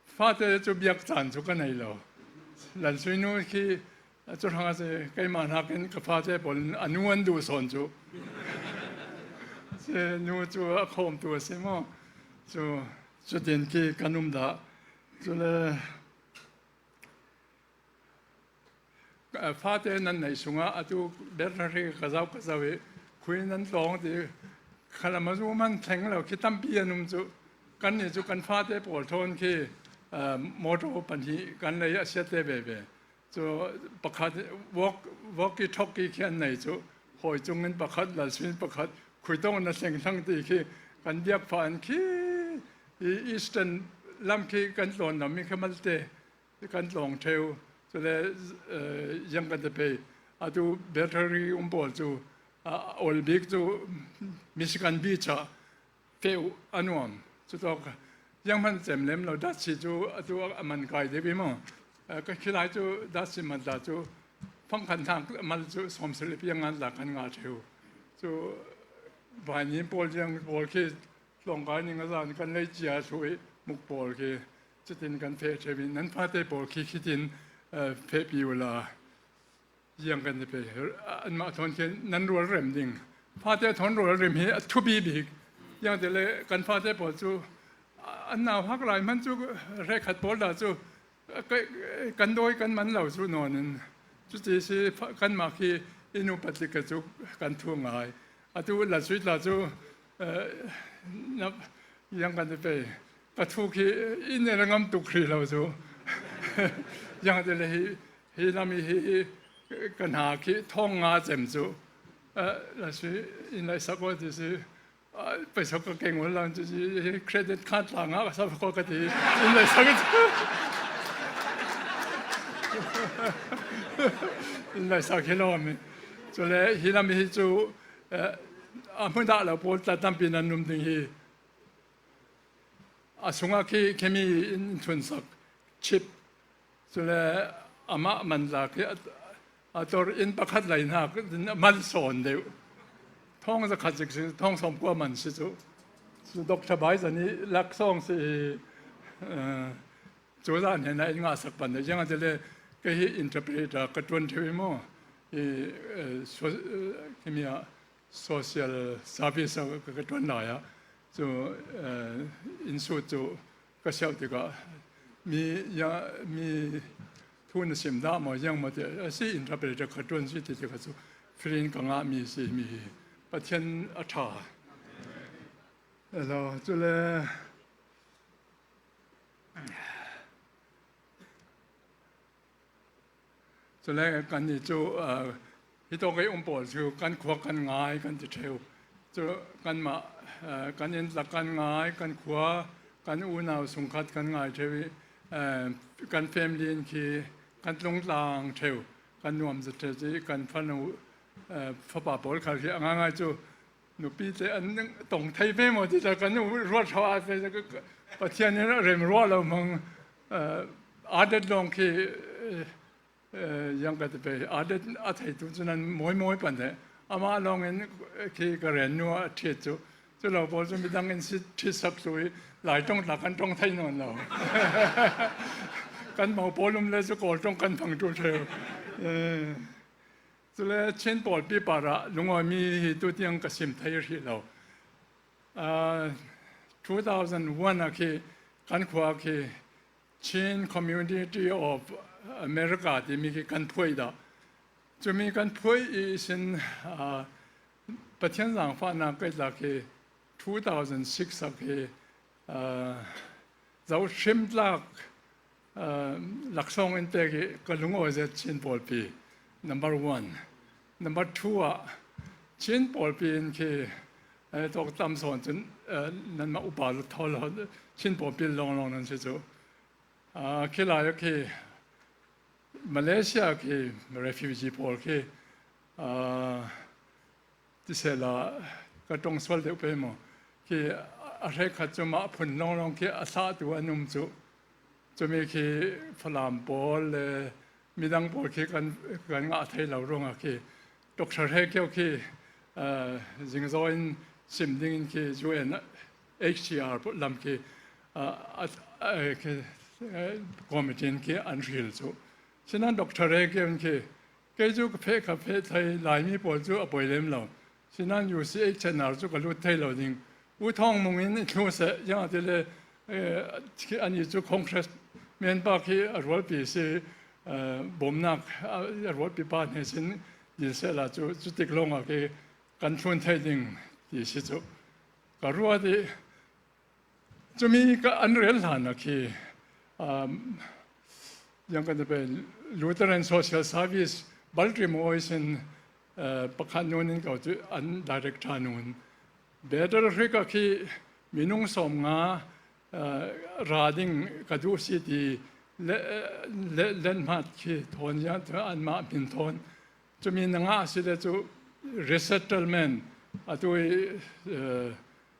fate cu biak caan cu ka nei lo. Lal Sui nu khi, aa, cu hrang a si, keimah hnakin ka fate pawl in a nu an duh sawn cu. Si, nu cu a khawmtu a si maw? Cu, cutin khi kan um dah. Cule, Fate nan neih sungah atu battery ka zoh, ka zoh i khui nan tlawng ti khalam a zu man thleng lo khi tampi an um cu. Kannih cu kan fate pawl thawn khi, ah, motor pahnih kan lei a siat te veve. Cu pakhat walk, walkie talkie khi an nei cu, hawi cungin pakhat, Lal Sui in pakhat, khuitawng na thleng thlang ti khi kan biak fa an khi i Eastern lam khi kan tlawn lo mi khi malte kan tlawng ṭheu. Cule, eh, ziang kan ti pei. Atu battery um pawl cu, a, a ol bik cu Michigan Beach ah feh uh a nuam. Cutawk zianghman cem lem lo, datsi cu atu a man kai deuh i maw? Eh, ka khi lai cu datsi man ta cu fangkhat hnak mal cu sawmsarih piang ngan tla kan ngah ṭheu. Cu vaini pawl ziang pawl khi tlawngkai ning a zan kan lei cia thluh i muk pawl khi, cutin kan feh ṭheu i nan fate pawl khi khitin, eh, fehpi uhla, ziang kan ti pei. Anmah thawn khi nan rualrem ding. Fate thawn rualrem hi a thupi bik. Ziang ti le kan fate pawl cu, ah, an nauhak lai hman cu hrekkhat pawl dah cu, Ka, kan dawi kan man lo cu nawn in, cuti si fa-, kanmah khi i nu patlik ka cu kan thu ngai. Atu Lal Sui tla cu, eh, na, ziang kan ti pei. Ka thu khi i nel ngam tuk hrih lo cu. Ziang ti le hi, hi lam i hi ka hna khi thawng nga cem cu. Eh, Lal Sui in lai sak aw ti si. Aa, paisa ka keng ul lang cu, hi credit card tla ngah ka sa ko ka ti. In lai sak, in lai sak hi lo mi. Cule hi lam hi cu, eh, a hmun dah lo pawl tla tampi nan num ding hi. A sungah khi, khimi in thunsak chip. Cule amah man tla khi a, a tor in pakhat lai hna mal sawn deuh. thawng zakhat zik si, thawng sawmkua man si cu, cu Doctor Bai zani laksawng si, eh, cu zah hnenah in ngahsak pan ziangahtile kei hi interpreter ka ṭuan ṭheu i maw? I, eh, so, eh, khimi ah social service ah ka, ka ṭuan lai ah cu, eh, in sut cu ka siauh tikah mi, ya, mi thu na sim dah maw, ziang maw ti a si, interpreter ka ṭuan si ti tikah cu free in ka ngahmi si mi hi Pathian a ṭha. Hello, cule Cule kannih cu, aa, hitawk i um pawl cu kan khua kan ngai kan ti ṭheu. Cu kanmah, aa, kan inn tla kan ngai, kan khua, kan unau sungkhat kan ngai ṭheu i, aa, kan family in khi kan tlungtlang ṭheu, kan nuam zat ṭheu i kan fanu, aa, fapa pawl khal khi a ngaingai cu nupi te an tong thei ve maw ti ta kan ruat hau a te Pathian in a rem ruah lo hmang, eh, adet lawng khi, eh, eh, ziang ka ti pei, adet a theitu cu nan mawi mawi pan te amah lawng in khi ka ren nu a ṭhiat cu, cu lo pawl cu midang in si ṭhitsak tu i Laiṭong tla kan ṭong thei nawn lo. Kan mo pawl um le cu Kawl ṭong kan fang tu ṭheu. Eh, Cule Chin pawlpi parah lungawimi hi tutiang ka sim thei rih lo. Aa, two thousand one ah khi kan khua khi Chin Community of America timi khi kan phuai dah. Cumi kan phuai i sin, aa, Pathian zangfahnak kei tla khi two thousand six ah khi, aa, zohhrim tlak, aa, laksawng in pek i ka lungawi zet Chin pawlpi, number one. Number two ah Chin pawlpi in khi, eh, tawk tam sawn cun, eh, nanmah upa lu thaw lo, Chin pawlpi lawnglawng nan si cu. Aa, khi lai ah khi Malaysia khi refugee pawl khi, aa, ti sehla ka ṭong sual deuh pei maw? Khi a hrekkhat cu mah phun lawnglawng khi a thlahtu an um cu. Cumi khi Falam pawl le midang pawl khi kan, kan ngah thei lo ruangah khi Doctor He Kio khi, aa, zingzaw in sim dingin khi U N H C R lam khi, aa, a, a, khi, aa, committee in khi an hril cu. Sinan Doctor He Kio in khi, kei cu ka feh, ka feh thei, Laimi pawl cu a poi lem lo. Sinan U C H C R cu ka lut thei lo ding. U Thawng Mung in i thlu seh, ziangahtile, eh, anih cu congressman pa khi a rualpi si, eh, bawmnak a, a rualpi pa hnen sin dil sehla cu, cu tik lawngah khi kan thlun thei ding ti si cu ka ruat i, cumi ka an rel hlan ah khi, um, ziang kan ti pei, Lutheran Social Service, Baltimore sin, uh, pakhat nun in ko cu an director nun. Betel hrik ah khi minung sawmnga, uh, ra ding ka duh si ti le, le, lenhmat khi thawn ziang, anmah hmin thawn. Cumi na ngah a si le cu resettlement atu i, eh,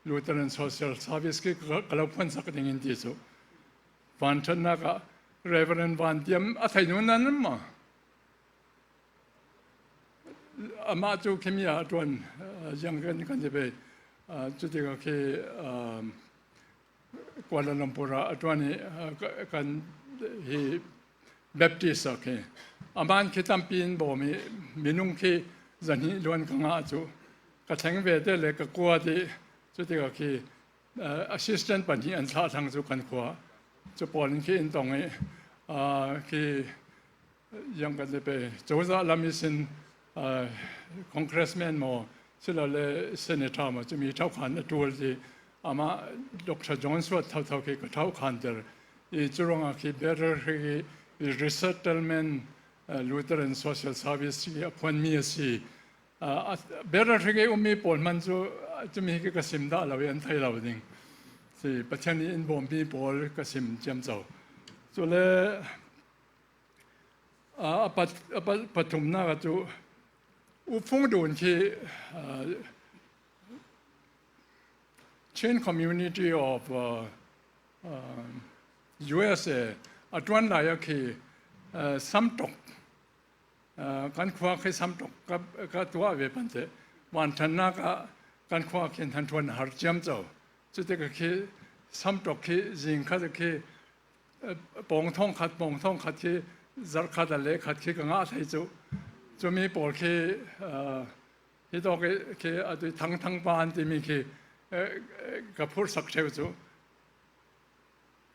Lutheran Social Service khi ka, ka lo phuansak ding in ti cu. Vanṭhatnak ah Reverend Van Tiam a thei nun nan maw? Amah cu khimi ah a ṭuan, eh, ziang kan, kan ti pei, eh, cutikah khi, eh, Kuala Lumpur ah a ṭuan i, ah, ka, kan hi Baptist ah khi. Amah in khi tampi in bawm i minung khi zahnih luan ka ngah cu ka thleng ve te le ka kuat i cutikah khi, ah, assistant pahnih an thlah thlang cu kan khua. Cu pawl in khi in tong i, ah, khi ziang kan ti pei, cozah lam ihsin, ah, congressman maw, silole senator maw, cumi thawhkhan a ṭul ti, amah Doctor John Suat thotho khi ka thawhkhanter i, cu ruangah khi Betel hrik i resettlement, ah, Lutheran Social Service hi a phuanmi a si. Ah, a, Betel hrik i ummi pawl hman cu, ah, cumi hi ka sim dah lo i an thei lo ding. Si, Pathian i in bawmmi pawl ka sim ciamco. Cule, Aa, a pat, a pat, pathumnak ah cu U Phung Dun khi, aa, Chin Community of, aa, aa, U S A a ṭuan lai ah khi, aa, samṭok, aa, kan khua khi samṭok ka, ka tuah ve pante. Vanṭhatnak ah kan khua khin hanthuan har ciamco. Cutikah khi samṭawk khi zing khat khi, eh, pawng thawng khat, pawng thawng khat khi zarh khat a leh khat khi ka ngah thei cu. Cumi pawl khi, eh, hitawk khi a tui thangthang pa an timi khi, eh, eh, ka phurhsak ṭheu cu.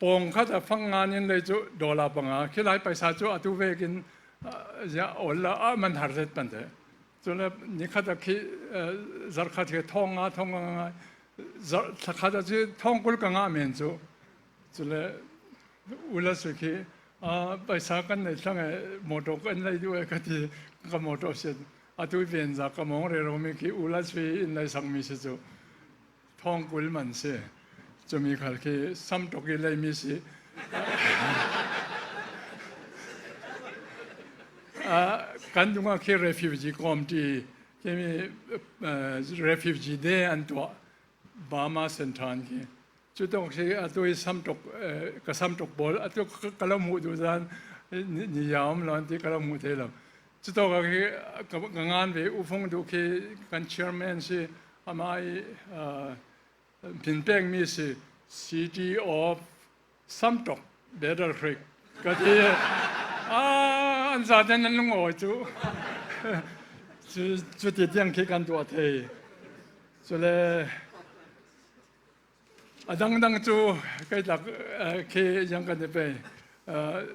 Pawng khat a fang ngan in lei cu dollar panga khi lai paisa cu atu vekin, ah, zia awl la ah man har zet pan te. Cule ni khat a khi, eh, zarh khat khi thawng nga, thawng nga, nga, zarh thla khat a cu thawng kul ka ngah men cu. Cule ula sui khi, ah, paisa kan nei thlang e, mawṭaw kan lei duh e ka ti, ka mawṭaw sian. Atu ven za ka mawng rero mi khi ula sui in lei sak mi si cu. Thawng kul man si. Cumi khal khi samṭawk i lei mi si. Ah, kan dungah khi refugee committee, khi, ah, refugee day an tuah, Burma Centre an khi. Cutak khi atu i samṭawk, eh, ka samṭawk pawl, atu ka, ka lo hmuh duh zan, ni, ni ya om lo an ti ka lo hmuh thei lo. Cutawk a khi ka, ka ngan ve U Fung Duh khi kan chairman si, amah i, ah, hmin pekmi si, City of Samtok, Battle Creek. Ka ti, ah, an zate nan lungawi cu. Cu, cuti tiang khi kan tuah thei. Cule, a dangdang cu kei tlak, eh, khi ziang kan i pei. Eh,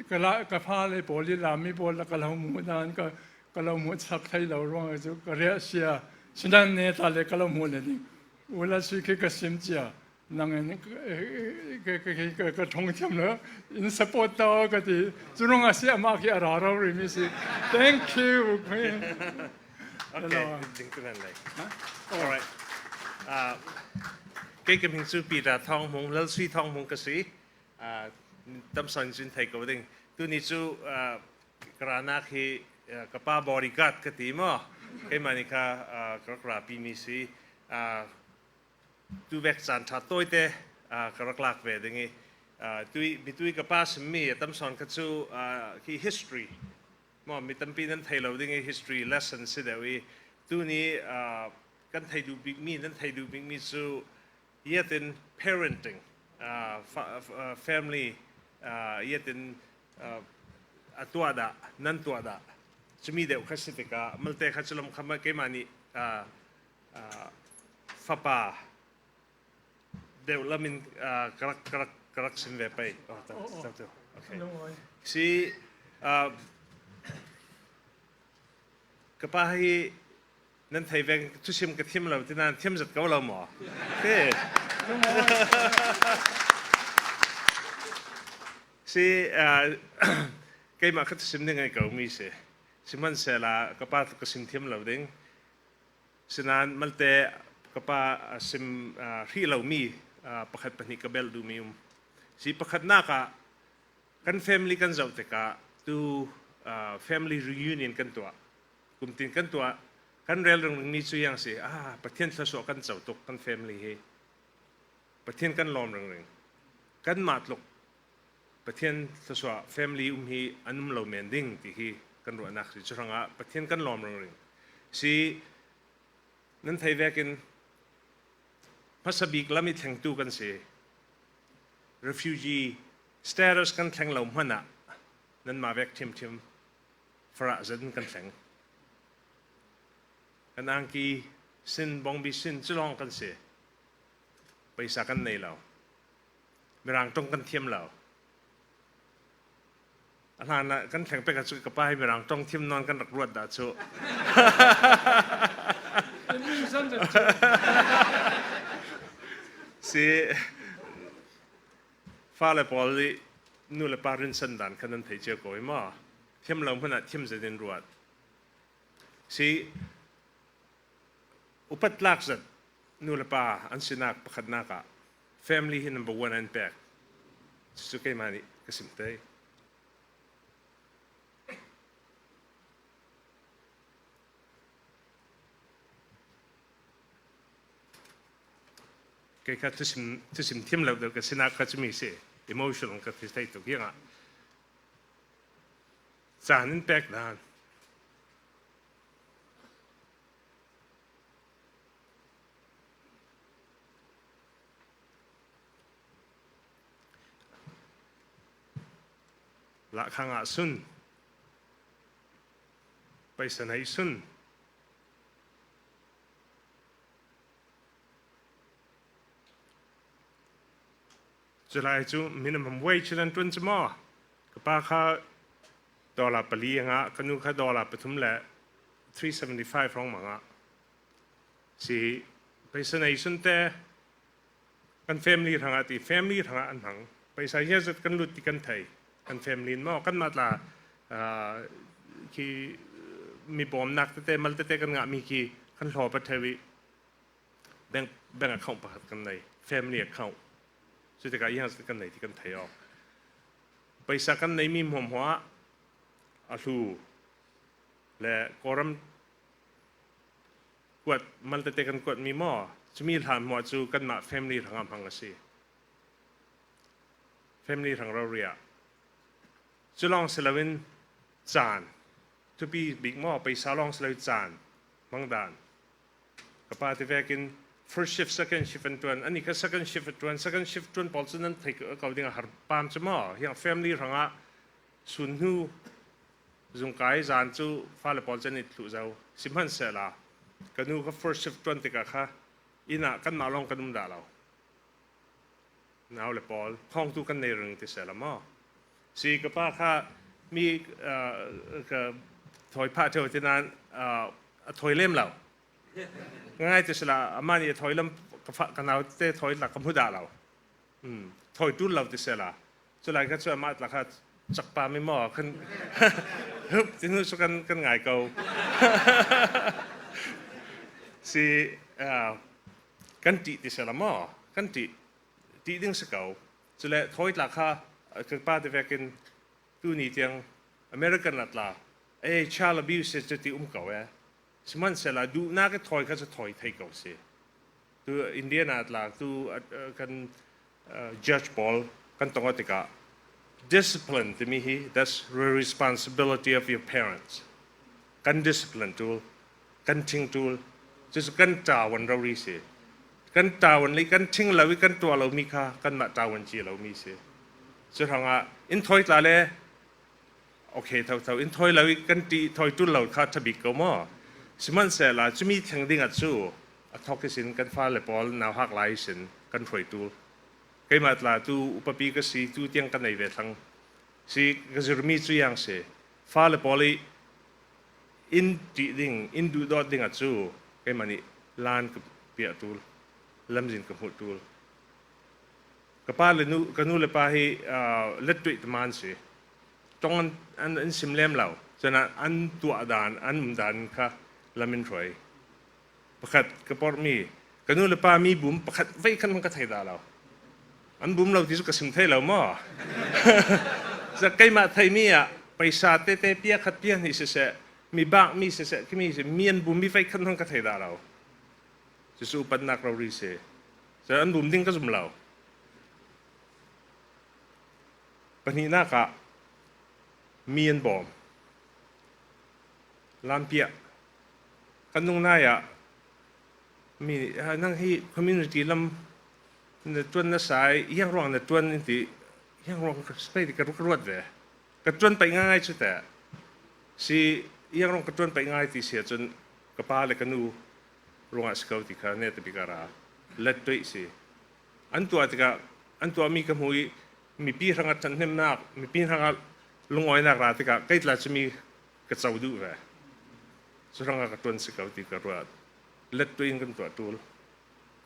ka la, ka fale pawl i Lami pawl la ka lo hmuh nan ka, ka lo hmuh sak thei lo ruang cu ka riah sia. Sinan ne ta le ka lo hmuh le ding. Ula sui khi ka sim cia. Nang in, eh, ka, ka, ka, ka, ka thong thiam lo. In support ta ka ti. Cu ruang a si amah khi a ra rau rih mi si. Thank you, Queen. Okay, hello. Ding tu nan lai. Huh? All right. Ah, kei ka hming cu Peter Thawng Hmung, Lal Sui Thawng Hmung ka si. Ah, tam sawn cun thei ko ding. Tuni cu, ah, ka ranak hi, ah, ka pa bodyguard ka ti maw? Keimah nih kha, ah, ka rak rapi mi si. Ah, tu vek caan ṭha tawite, ah, ka rak lak ve ding i, ah, tui, mitui ka pa simmi a tam sawn kha cu, ah, khi history maw, mi tampi nan thei lo ding i history lesson si deuh i, tuni, ah, kan thei duh bikmi, nan thei duh bikmi cu, ziatin parenting, ah, fa-, ah, family, ah, ziatin, ah, a tuah dah, nan tuah dah, cumi deuh kha si tikah, malte kha cu lam kha mah keimah nih, ah, ah, fapa deuh lam in, ah, ka rak, ka rak, ka rak sim ve pei. Oh, tak, oh, oh, tak tu. Okay. Lungawi. Si, ah, ka pa hi nan thei veng thusim ka thiam lo, tinan thiam zat ko lo maw? Te. Lungawi. Si, ah, keimah kha thusim ding ai ko mi si. Sihmanhsehla ka pa tluk ka sim thiam lo ding. Sinan malte ka pa, ah, sim, ah, hrih lomi, ah, pakhat pahnih ka belh duhmi um. Si pakhatnak ah kan family kan zoh tikah tu, ah, family reunion kan tuah. Kumtin kan tuah, kan rel ringringmi cu ziang si, ah, Pathian thluasuah kan co tuk kan family hi. Pathian kan lawm ringring. Kanmah tluk Pathian thluasuah family um hi an um lo men ding ti hi kan ruahnak si. Cu hrangah Pathian kan lawm ringring. Si nan thei vekin hmasa bik lam i thlengtu kan si. Refugee status kan thleng lo hmanh ah nanmah vek ṭhiamṭhiam farah zet in kan thleng. Kan angki sin, bawngbi sin, cu lawng kan si. Paisa kan nei lo. Mirang ṭong kan thiam lo. A hlan ah kan thleng pek ah cu ka pa hi Mirang ṭong thiam nawn kan rak ruat dah cu. Si, fale pawl i nu le pa rinsan dan kha nan thei cio ko i maw? Thiam lo hmanh ah thiam zet in ruat. Si, upat tlak zet nu le pa an sinak pakhatnak ah family hi number one an pek. Cucu keimah nih ka sim te. Kei kha thusim, thusim thiam lo deuh ka sinak kha cumi si. Emotional ka thi thei tuk hiangah. Caan in pek dan. Thangah sun. Paisa nei sun. Culai cu minimum wage nan ṭuan cu maw? Ka pa kha dollar pali a ngah, ka nu kha dollar pathum le three seventy five hrawng mah ngah. Si, paisa nei sun te kan family hrangah ti, family hrangah an hmang. Paisa hiazat kan lut ti kan thei. Kan family in maw, kanmah tla, aa, khi mi bawmnak tete, mal tete kan ngahmi khi kan hlawp a ṭheu i bank, bank account pakhat kan nei, family account. Cutikah hiazat kan nei ti kan thei aw. Paisa kan neimi hmuahhmuah a hlu le Kawlram kuat, mal tete kan kuatmi maw? Cumi hlan hmuah cu kanmah family hrangah hmang a si. Family hrang rori ah. Cu lawng si loin caan. Thupi bik maw? Paisa lawng si lo caan. Hmang dan. Ka pa ti vekin first shift, second shift an ṭuan. Ani kha second shift a ṭuan. Second shift ṭuan pawl cu nan thei ko ding a har pam cu maw? Hiang family hrangah sun hnu zungkai zan cu fale pawl cu an i thluh zo. Sihmanhsehla ka nu kha first shift ṭuan tikah kha inn ah kanmah lawng kan um dah lo. Nau le pawl, thawngtu kan nei ring ti sehla maw? Si, ka pa kha mi, aa, ka thawi phah ṭheu ti nain, aa, a thawi lem lo. Ngai ti sehla, amah nih a thawi lam ka fa-, ka naute thawi tla ka hmu dah lo. Um, thawi ṭul lo ti sehla. Culai kha cu amah tla kha cakpa mi maw? Kan, hup, ti hnu cu kan, kan ngai ko. Si, aa, kan ṭih ti sehla maw? Kan ṭih. Ṭih ding si ko. Cule thawi tla kha, ka pa ti vekin tuni tiang American ah tla, eh, child abuse cu ti um ko e. Sihmanhsehla duhnak i thawi kha cu thawi thei ko si. Tu Indian ah tla, tu, a, a, kan, a, judge pawl kan tong awk tikah discipline timi hi, that's the responsibility of your parents. Kan discipline ṭul, kan ṭhing ṭul, cucu kan ṭawn rori si. Kan ṭawn le kan ṭhing lo i kan tuah lomi kha kanmah ṭawn ci lomi si. Cu hrangah in thawi tla le, okay, thotho, in thawi lo i kan ṭih, thawi ṭul lo kha ṭha bik ko maw? Sihmanhsehla cumi thleng dingah cu a thawk ihsin kan fale pawl nauhak lai ihsin kan hruai ṭul. Keimah tla tu upapi ka si, tu tiang ka nei ve thlang. Si, ka zirmi cu yang si. Fale pawl i in ṭih ding, in duhdawt dingah cu keimah nih lan ka piah ṭul, lamzin ka hmuh ṭul. Ka pa le nu, ka nu le pa hi, aa, lettuaih teman si. Ṭong an, an, an sim lem lo. Cun an, an tuah dan, an um dan kha lam in hruai. Pakhat ka porhmi, ka nu le pa mi bum pakhat veikhat hmang ka thei dah lo. An bum lo ti cu ka sim thei lo maw? Cun keimah theihmi ah paisa tete pia khat pia hnih siseh, mi bak mi siseh, khimi si, mi an bum mi veikhat hmang ka thei dah lo. Cucu upatnak rori si. Cun an bum ding ka zum lo. Pahnihnak ah mi an bawm. Lampiah. Kan nungnai ah mi, "Ah, nang hi community lam na ṭuan na sa i, ziang ruang na ṭuan?" in ti, ziang ruang ka si pei ti ka ruat ve. Ka ṭuan pei ngaingai cu teh. Si, ziang ruang ka ṭuan pei ngai ti si ahcun ka pa le ka nu ruangah si ko ti kha netabik a ra. Lettuaih si. An tuah tikah, an tuahmi ka hmu i mipi hrangah ṭhathnemnak, mipi hrangah lungawinak ra tikah kei tla cumi ka co duh ve. Cu hrangah ka ṭuan si ko ti ka ruat. Lettuaih in kan tuah ṭul.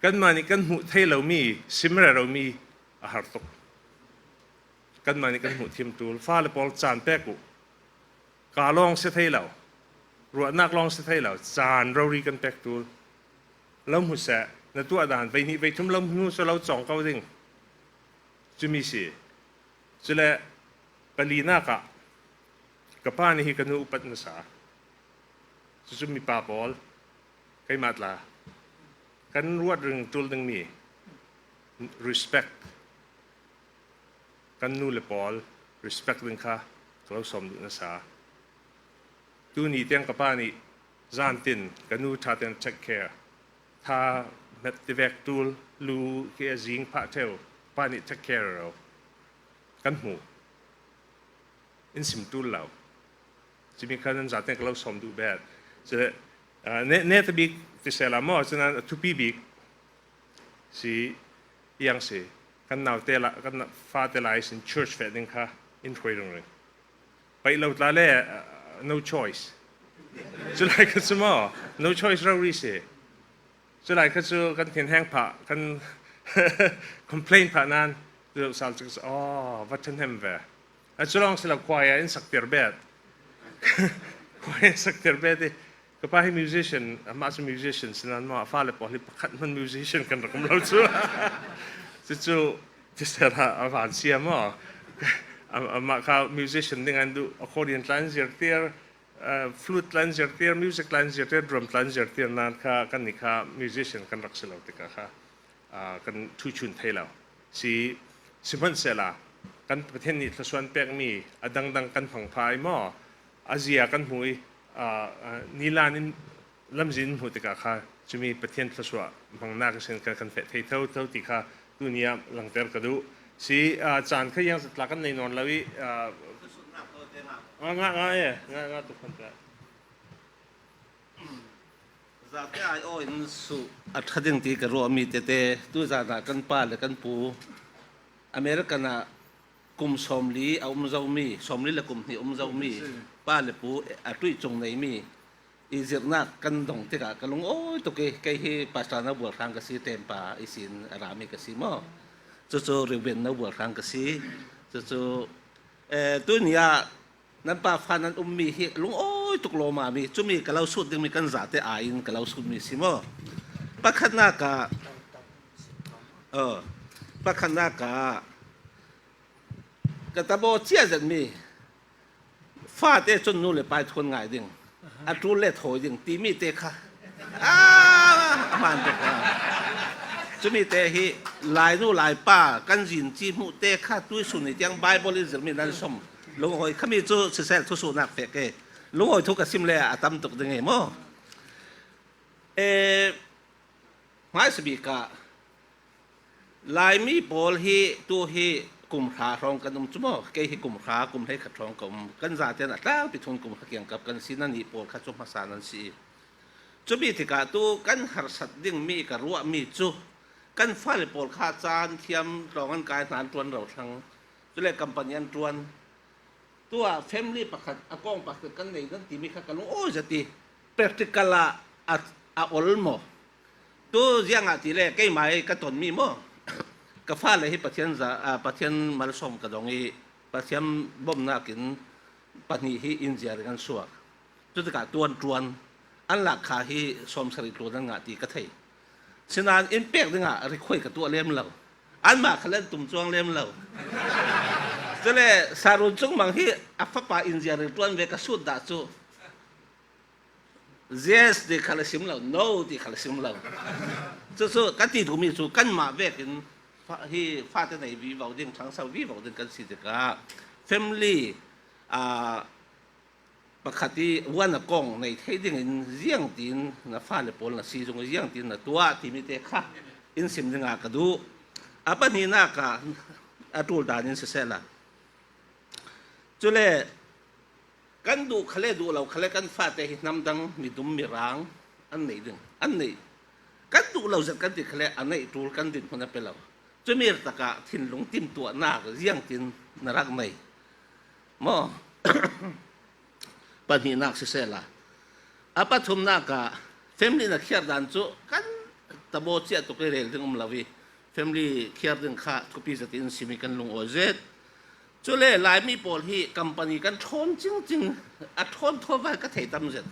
Kanmah nih kan hmuh thei lomi, sim reromi a har tuk. Kanmah nih kan hmuh thiam ṭul. Fale pawl caan pek uh. Ka lawng si thei lo, ruahnak lawng si thei lo, caan rori kan pek ṭul. Lo hmu seh, na tuah dan, veihnih veithum lo hmu cu lo cawng ko ding. Cumi si. Cule palinak ah ka pa nih hi ka nu upat hmasa. Cucu mipa pawl, keimah tla, kan ruat ring ṭul dingmi respect, kan nu le pawl respect ding kha ka lo sawm duh hmasa. Tuni tiang ka pa nih zantin ka nu ṭha tein take care, tha hmet tivek ṭul, lu khi a zing phah ṭheu, pa nih take care rero kan hmuh. in sim tul lo. Cumi kha nan zate ka lo sawm duh bet. Cule, ah, ne, ne ta bik ti sela maw, cun a thupi bik si yang si. Kan naute la, kan na-, fate lai sin church feh ding kha in hruai ringring. Paih lo tla le, ah, no choice. Culai kha cu maw, no choice rori si. Culai kha cu kan thinheng phah, kan complain phah nan, tu sal cu, oh, va ṭhahnem ve. A cu lawng si lo, khuai ah in saktir bet. Khuai ah in saktir bet i. Ka pa hi musician, amah cu musician si nan maw, a fale pawl hi pakhat hman musician kan rak um lo cu. Cucu, ti sela a van sia maw. Am-, amah kha musician ding an duh, accordion tla in zirtir, ah, flute tla in zirtir, music tla in zirtir, drum tla in zirtir nan kha, kan ni kha musician kan rak si lo tikah kha, ah, kan thu chun thei lo. Si, sihmanhsehla, kan Pathian nih thluasuah pekmi a dangdang kan hmang pha i maw? A zia kan hmu i, ah, ah, nilan in lamzin in hmuh tikah kha, cumi Pathian thluasuah hmangnak ihsin kan, kan feh thei thotho ti kha tuni ah langter ka duh. Si, ah, caan kha yang zatla kan nei nawn lo i, ah, nga, nga, nga, e, nga, nga tuk hmanh peh. Zate ai aw in suh a ṭha ding ti ka ruahmi tete, tu zan ah kan pa le kan pu American ah kum sawmli a um zomi, sawmli le kum hnih um zomi pa le pu a ṭuih cung neimi i zirhnak kan dong tikah ka lungawi tuk i, kei hi Pastor Nau Bual Hrang ka si, tempa ihsin a rami ka si maw? Cucu Reuben Nau Bual Hrang ka si. Cucu, eh, tuni ah nan pa fa nan ummi hi lungawi tuk lawmami, cumi ka lo sut dingmi kan zate ai in ka lo sutmi si maw? Pakhatnak ah, oh, pakhatnak ah ka tabaw cia zetmi fate cun nu le pa i thuan ngai ding, a ṭul le thawi ding timi te kha, ah, a hmaan tuk, ah. Cumi te hi Lainu Laipa kan zin ci hmuh te kha tuisun ni tiang Bible in zirmi nan som. Lungawi khami cu sisel thusuhnak fek e. Lungawi thu ka sim le a tam tuk ding e maw? E, hmaisa bik ah Laimi pawl hi tu hi kum hra hrawng kan um cu maw? Kei hi kum hra, kum hleikhat hrawng ka um. Kan zate in a tlangpi thun kum hra kiangkap kan si, nannih pawl kha cu hmasa nan si i, cumi tikah tu kan harsat dingmi ka ruahmi cu kan fale pawl kha caan thiam tlawng an kai hna, an ṭuan rau thlang, cule company an ṭuan. Tuah family pakhat, a kong pakhat kan nei nan timi kha ka lungawi zet i, practical ah a, a ol maw? Tu ziangah ti le keimah i ka tonmi maw? Ka fale hi Pathian za, aa, Pathian malsawm ka dong i, Pathian bawmhnak in pahnih hi engineering an suak. Cutikah tuan ṭuan an lak kha hi sawmsarih tlun an ngah ti ka thei. Sinain in pek dingah rikhuai ka tuah lem lo. Anmah khal an tum cuang lem lo. Cule Sarun Cung Mang hi a fapa engineering ṭuan ve ka sut dah cu, yes ti khal a sim lo, no ti khal a sim lo. Cucu kan ti duhmi cu kanmah vekin fa-, hi fate nei vivo ding, ṭhangso vivo ding kan si tikah family, aa, pakhat i vuan a kong nei thei dingin ziangtin na fale pawl na si zung, ziangtin na tuah timi te kha in sim dingah ka duh. A pahnihnak ah a ṭul dan in sisehla, cule kan duh khale, duh lo khale kan fate hi hnamdang, midum, mirang an nei ding, an nei. Kan duh lo zet kan ti khale a neih ṭul kan dinhmun a pe lo. Cumi takah thinlung timtuahnak ziangtin na rak nei maw? Pahnihnak sisehla, a pathumnak ah family na khiar dan cu kan tabaw cia tuk i rel ding um lo i, family khiar ding kha thupi zet in simi kan lungawi zet. Cule Laimi pawl hi company kan ṭhawn cingcing, a ṭhawn thawn vai ka thei tam zet.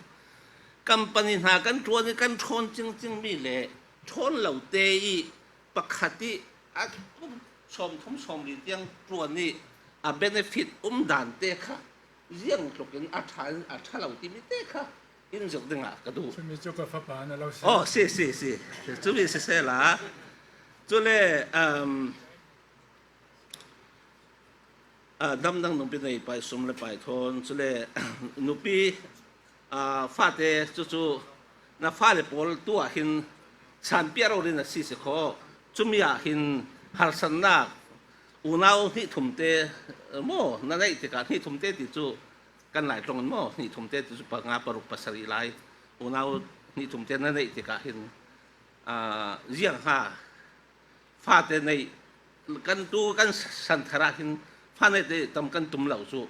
Company hna kan ṭuan i kan ṭhawn cingcing mi le ṭhawn lo te i pakhat i a sawmthum sawmli tiang ṭuan i a benefit um dan te kha ziang tlukin a ṭha, a ṭha lo timi te kha in zirh dingah ka duh. Cumi cu ka fapa na lo si. Oh, si, si, si. Cumi sisehla, cule, um, ah, damdang nupi na i pai sum le pai thawn, cule nupi, ah, fate cucu na fale pawl tu ah hin sanpiah rori na si si kho. Cumi ah hin harsatnak, unau hnih thumte, eh, maw, na neih tikah hnih thumte ti cu kan Lai tlung in maw, hnih thumte ti cu panga, paruk, pasarih lai. Unau hnih thumte na neih tikah hin, aa, ziang ha fate neih, kan tu kan santhar ah hin fa neite tam kan tum lo cu.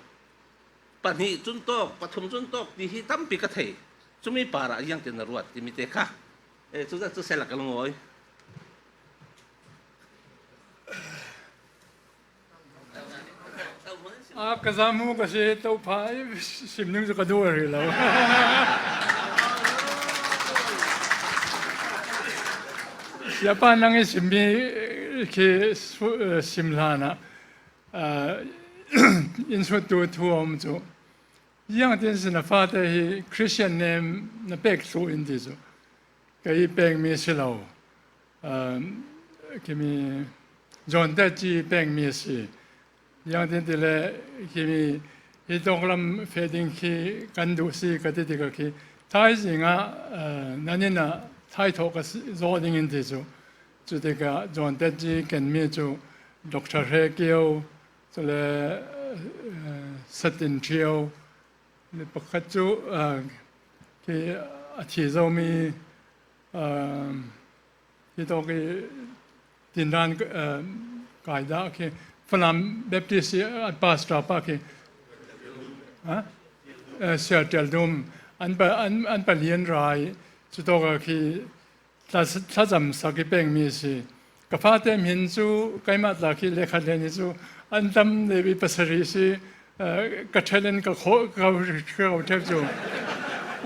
Pahnih cun tawk, pathum cun tawk ti hi tampi ka thei. Cumi parah ziang tin na ruat timi te kha. Eh, cu cu sela ka lungawi. A ka zamu ka si, Topa i sim ning cu ka duh rih lo. Siapa nang i simmi khi su-, eh, sim hlan ah, eh, in suttu thu a um cu. Ziangtin si na fate hi Christian name na pek thluh in ti cu. Kei pekmi si lo. Aa, khimi John Tetci pekmi si. Ziangtin ti le khimi hi tawklam feh ding khi kan duh si ka ti tikah khi thaizing ah, aa, nan inn ah thaithawh ka si, zawh ding in ti cu. Cu tikah John Tetci kenmi cu Doctor Hre Kio, cule, aa, Satin Ṭhio, le pakhat cu, aa, khi a thi zomi, aa, hi tawk i tindan, aa, kai dah khi Falam Baptist i an pastor pa khi, ha? Aa, Sia Ṭial Dum an pa, an, an pali an ra i cu tawk a khi Thla-, thlacam sak i pekmi a si. Ka fate hmin cu keimah tla khi le khat le nih cu an tam deuh i pasarih si, eh, ka ṭhalen ka khawh, ka, ka ṭhep cu.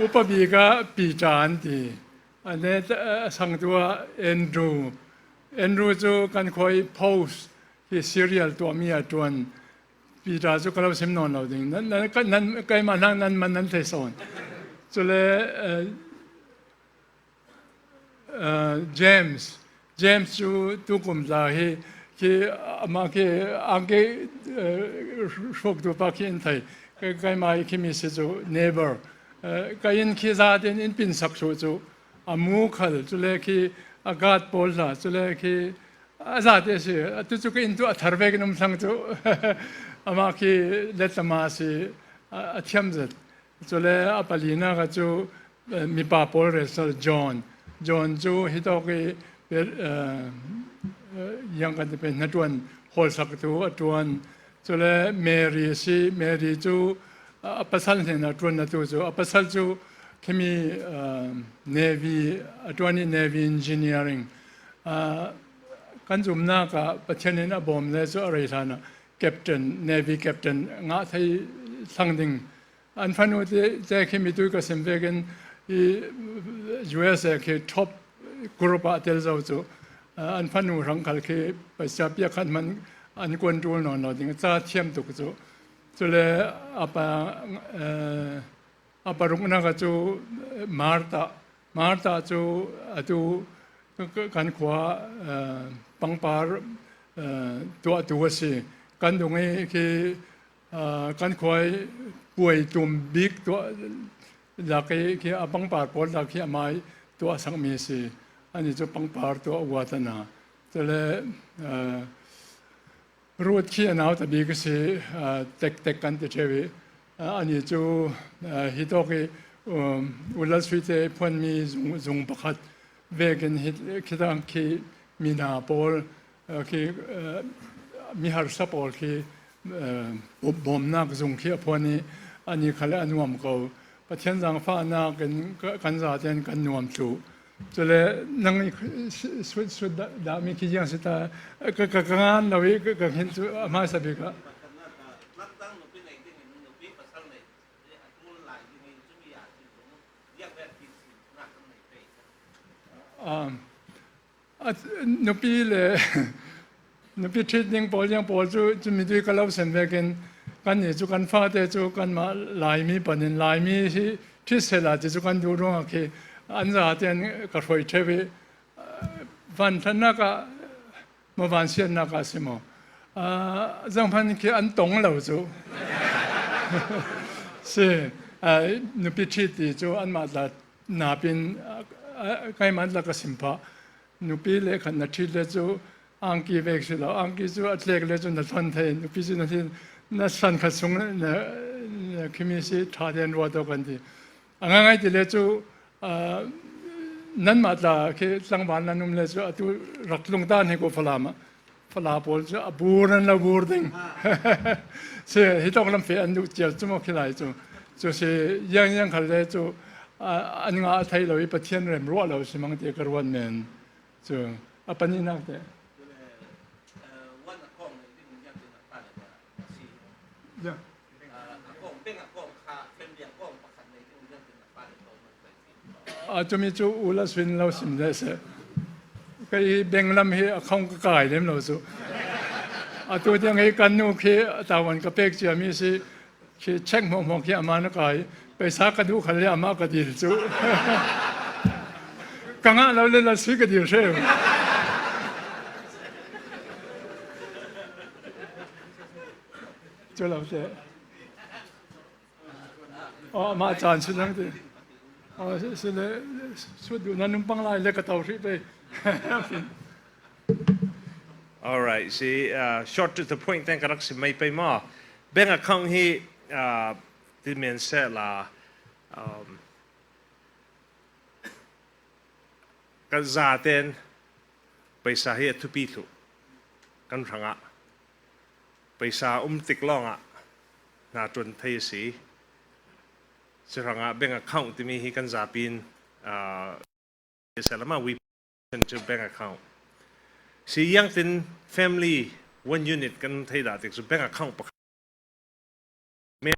Upa bik ah Peter an ti. A ne, eh, a sangtu ah Andrew. Andrew cu kan khua i post hi serial tuahmi a ṭuan. Peter cu ka lo sim nawn lo ding. Nan, nan, ka, nan, keimah hnak nan man nan thei sawn. Cule, eh, Aa, James, James cu tukum tla hi, khi amah khi angki, aa, hruktu pa khi in thei. Kei, keimah i khimi si cu neighbor. Aa, ka inn khi zatin in pinsak thluh cu a mu khal, cule khi a guard pawl hla, cule khi a zate si. Atu cu ka inn tu a thar vekin um thlang cu amah khi letlama si, a, a thiam zet. Cule a palinak ah cu, eh, mipa pawl relsal John. John cu hitawk i, eh, eh, ziang kan ti pei, hnaṭuan hawlsaktu a ṭuan. Cule Mary a si, Mary cu, eh, a pasal hnen a ṭuan atu cu, a pasal cu khimi, eh, Navy a ṭuan i Navy Engineering. Ah, kan zumnak ah Pathian in a bawm le cu a rei hlan ah captain, Navy captain ngah thei thlang ding. An fanu te, te khi mitui ka sim vekin i U S A khi top group ah tel zo cu, ah, an fanu hrang khal khi paisa piak khat hman an kuan ṭul nawn lo ding, ca thiam tuk cu. Cule a pa, eh, a paruknak ah cu Martha, Martha cu atu kan khua, eh, pangpar, eh, tuahtu a si. Kan dung i khi Aa, kan khua i puai tum bik tuah lak i khi a pangpar pawl lak khi amah i tuahsakmi a si. Anih cu pangpar tuah uat a na. Cule, aa, Ruth khi a nauta bik a si, aa, tektek kan ti ṭheu i, aa, anih cu, aa, hitawk i, um, ulal suite phuanmi zung, zung pakhat vekin hi, khitang khi mina pawl, aa, khi, aa, miharsa pawl khi, aa, bawm-, bawmnak zung khi a phuan i, anih khal a nuam ko. Pathian zaangfahnak in ka, kan zatein kan nuam thluh. Cule nang i sut, sut dah, dahmi khi ziang si ta, ka, ka, ka ngan lo i ka, ka hin cu a hmaisa bik ah. Um, a, nupi le nupi ṭhit ding pawl ziang pawl cu, cu mitui ka lo sem vekin kannih cu kan fate cu kanmah Laimi panin Laimi hi ṭhit sehla ti cu kan duh ruangah khi an zatein ka hruai ṭheu i, vanhlannak ah maw, vansiatnak ah si maw? Aa, zohhmanh khi an tong lo cu. Si, aa, nupi ṭhit ti cu anmah tla napin, aa, aa, keimah tla ka sim phah. Nupi le khat na ṭhit le cu, Angki vek si lo, angki cu a tlek le cu na thlon thei, nupi cu na thin, na san khat sung na, na khimi si ṭha tein ruat aw kan ti. A ngaingai ti le cu, aa, nanmah tla khi tlangval nan um le cu atu rak tlung ta hnik uh Falam ah. Fala pawl cu a bur nan lo bur ding. Si, hi tawk lam feh an duh cio cu maw khi lai cu. Cu si, ziang ziang khal le cu, aa, an ngah a thei lo i Pathian rem ruah lo si mang ti ka ruat men. Cu, a pahnihnak te. A cumi cu u la suin lo sim le seh. Kei benglam hi a khong ka kai lem lo cu. Atu tiang hi kan nu khi a tawan ka pek ciami si khi check hmuahhmuah khi amah na kai. Paisa ka duh khal le amah ka dil cu. Ka ngah lo le la si ka dil hreu. Cu lo seh. Oh, amah caan si lang ti. Oh, si, si le, sut duh nan um pang lai le ka to hrih pei. All right, si, uh, short to the point, teng ka rak sim mai pei maw. Bank account hi, uh, ti men seh la, um, kan zaten paisa hi a thupi thluh kan hrangah. Paisa um tik lawngah hna ṭuan thei a si. Cuhrangah bank account timi hi kan zapi in, aa, seh lama we to bank account. Si ziangtin family one unit kan thei dah tik cu bank account pakhat, bank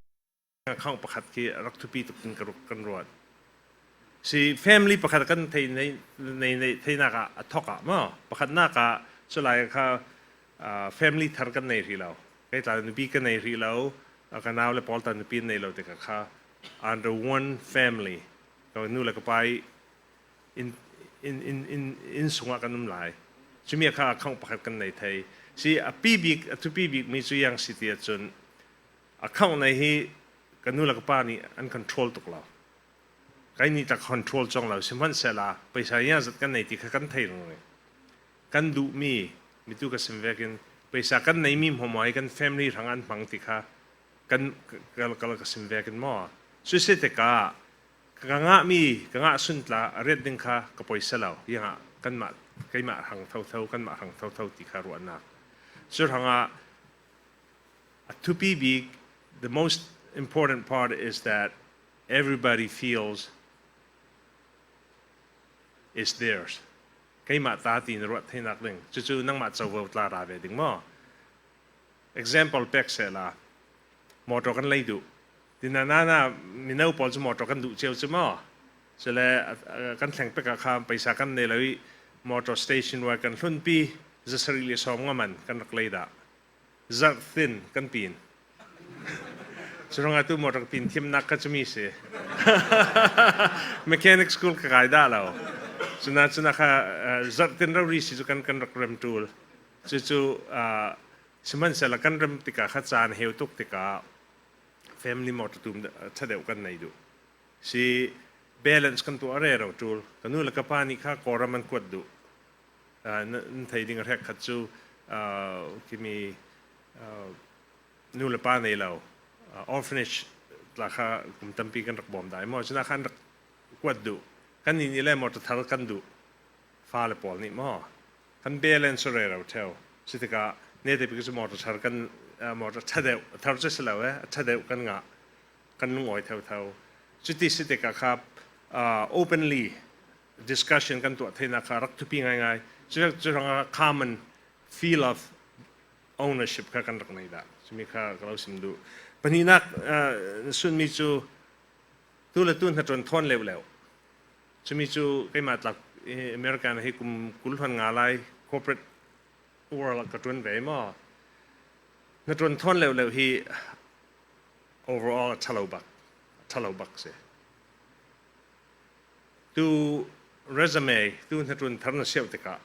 account pakhat khi a rak thupi tuk in ka ruk kan ruat. Si family pakhat kan thei nei, nei, nei theinak ah a thawk ah maw? Pakhatnak ah cu lai kha, aa, family thar kan nei rih lo. Kei tla nupi kan nei rih lo, aa, ka nau le pawl tla nupi an nei lo tikah kha under one family ka nu le ka pa i inn, inn, inn, inn, inn sungah kan um lai. Cumi a kha account pakhat kan nei thei. Si a pi bik, a thupi bik mi cu ziang si ti ahcun account nei hi ka nu le ka pa nih an control tuk lo. Kei nih tak control cawng lo, sihmanhsehlaw paisa ziangzat kan nei ti kha kan thei ringring. Kan duhmi, mitu ka sim vekin paisa kan neimi hmuahhmuah hi kan family hrang an hmang ti kha kan, ka, ka, ka sim vekin maw? Cu si tikah ka ngahmi, ka ngah sun tla a riat ding kha ka poi si lo. Ziangah kanmah, keimah hrang thotho, kanmah hrang thotho ti kha ruahnak. Cu hrangah a thupi bik, the most important part is that everybody feels it's theirs. Keimah ta tiin ruat theinak ding. Cucu nangmah covo tla ra ve ding maw? Example pek sehla, motor kan lei duh. Tina nana mino pawl cu motor kan duh cio cu maw? Cule, a, a, kan thleng pek ah kha paisa kan nei lo i motor station wai kan hlunpi, zasarih le sawm nga man kan rak lei dah. Zarh tin kan pin. Curuangah tu motor pin thiamnak kha cumi si. Mechanic school ka kai dah lo. Cuna, cuna kha, eh, zarh tin rori si cu kan, kan rak rem ṭul. Cucu, ah, sihmanhsehlaw kan rem tikah kha caan heu tuk tikah family motor tum, eh, ṭha deuh kan nei duh. Si balance kan tuah rero ṭul. Ka nu le ka pa nih kha Kawlram an kuat duh. Aa, na, na thei ding a hrekkhat cu, aa, kimi, aa, nu le pa nei lo, aa, orphanage tla kha kum tampi kan rak bawm dai maw? Cuna khan rak kuat duh. Kannih nih le motor thar kan duh. Fale pawl nih maw? Kan balance rero ṭheu. Cutikah nete bik cu motor thar kan, aa, motor ṭha deuh, thar cu si lo, eh, a ṭha deuh kan ngah. Kan lungawi thotho. Cuti si tikah kha, ah, openly discussion kan tuah theinak kha rak thupi ngaingai. Cu, cu hrangah common feel of ownership kha kan rak nei dah. Cumi kha ka lo sim duh. Pahnihnak, ah, na sunmi cu tu le tu hnaṭuan thawn leuhleuh. Cumi cu keimah tlak, eh, America na hi kum kul hluan nga lai corporate world ah ka ṭuan ve maw? Hnaṭuan thawn leuhleuh hi overall a ṭha lo bak, a ṭha lo bak si. Tu resume, tu hnaṭuan thar na siauh tikah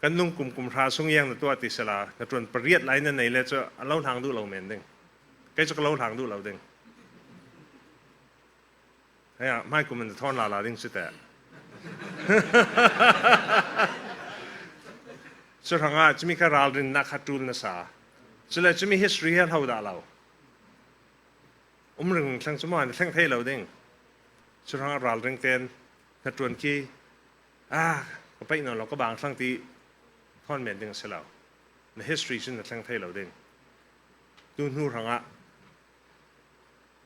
kan nung kum kum hra sung iang na tuah ti sela, hnaṭuan pariat lai na nei le cu a lo hlang duh lo men ding. Kei cu ka lo hlang duh lo ding. Hei ah, hmai kum in thawn lala ding si teh. Cu hrangah cumi kha ralrinnak kha ṭul na sa. Cule cumi history hi a hlo dah lo. Um ringring thlang cu maw, na thleng thei lo ding. Cu hrangah ralring ten hnaṭuan khi, ah, ka paih nawn lo, ka bang thlang ti thawn men ding a si lo. Na history cun na thleng thei lo ding. Tu hnu hrangah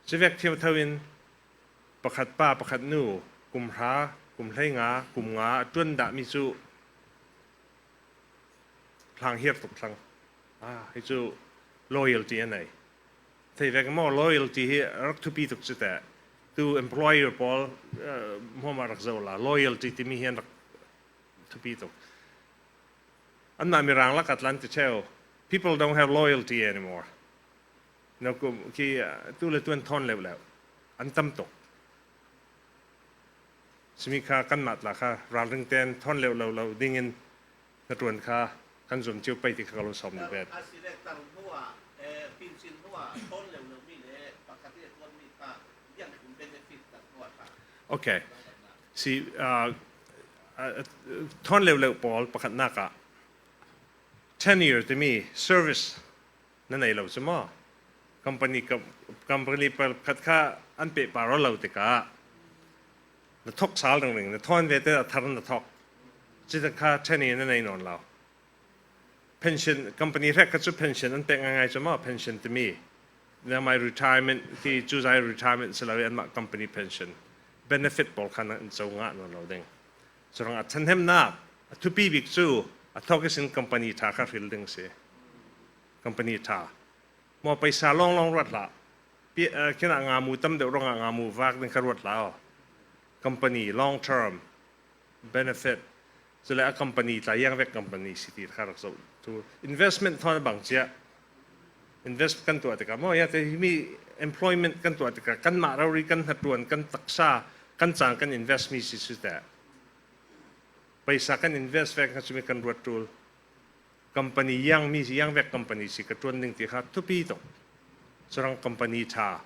civek thiamtho in pakhat pa, pakhat nu, kum hra, kum hleinga, kum nga a ṭuan dahmi cu hlanghiar tuk thlang. Ah, hi cu loyalty a nei. Thei vek maw, loyalty hi a rak thupi tuk cu teh. Tu employer pawl, eh, hmuahmah rak zoh la, loyalty timi hi an rak thupi tuk. Anmah Mirang lakah tlan ti cheu. People don't have loyalty anymore. No kum khi, uh, tu le tu an thawn leuh leuh. An tam tuk. Simi kha kanmah tla kha ralring ten thawn leuh lo lo dingin hnaṭuan kha kan zuam cio pei ti kha ka lo sawm duh bet. A si le tar hnu ah, eh, pension hnu ah thawn leuh lo mi le pakhat i a tuan mi kha biang kum benefit tar hnu ah kha. Okay. Si, ah, ah, thawn leuh leuh pawl pakhatnak ah tenure timi service na nei lo cu maw? Company, com-, company pakhat kha an pehpar aw lo tikah na thok sal ringring, na thawn ve te a thar na thok. Cite kha tenure na nei nawn lo. Pension, company hrek kha cu pension an pek ngaingai cu maw, pension timi. Nangmah retirement, ti cu zai retirement si lo i anmah company pension. Benefit pawl kha nan co ngah nawn lo ding. Cu ruangah thanhnemnak a thupi bik cu a thawk ihsin company ṭha kha hril ding si. Company ṭha. Maw paisa lawnglawng ruat hlah. Pi-, eh, khinah nga mu tam deuh ruangah nga mu vak ding kha ruat hlah aw. Company, long term, benefit. Cule a company tla iangvek company si ti kha rak zoh. Tu investment thawn a bang cia. Invest kan tuah tikah maw, ya te himi employment kan tuah tikah kanmah rori kan hnaṭuan, kan taksa, kan caan kan invest mi si si te. Paisa kan invest vek kha cumi kan ruat ṭul. Company iang mi, iang vek company si ka ṭuan ding ti kha thupi tuk. Curang company ṭha,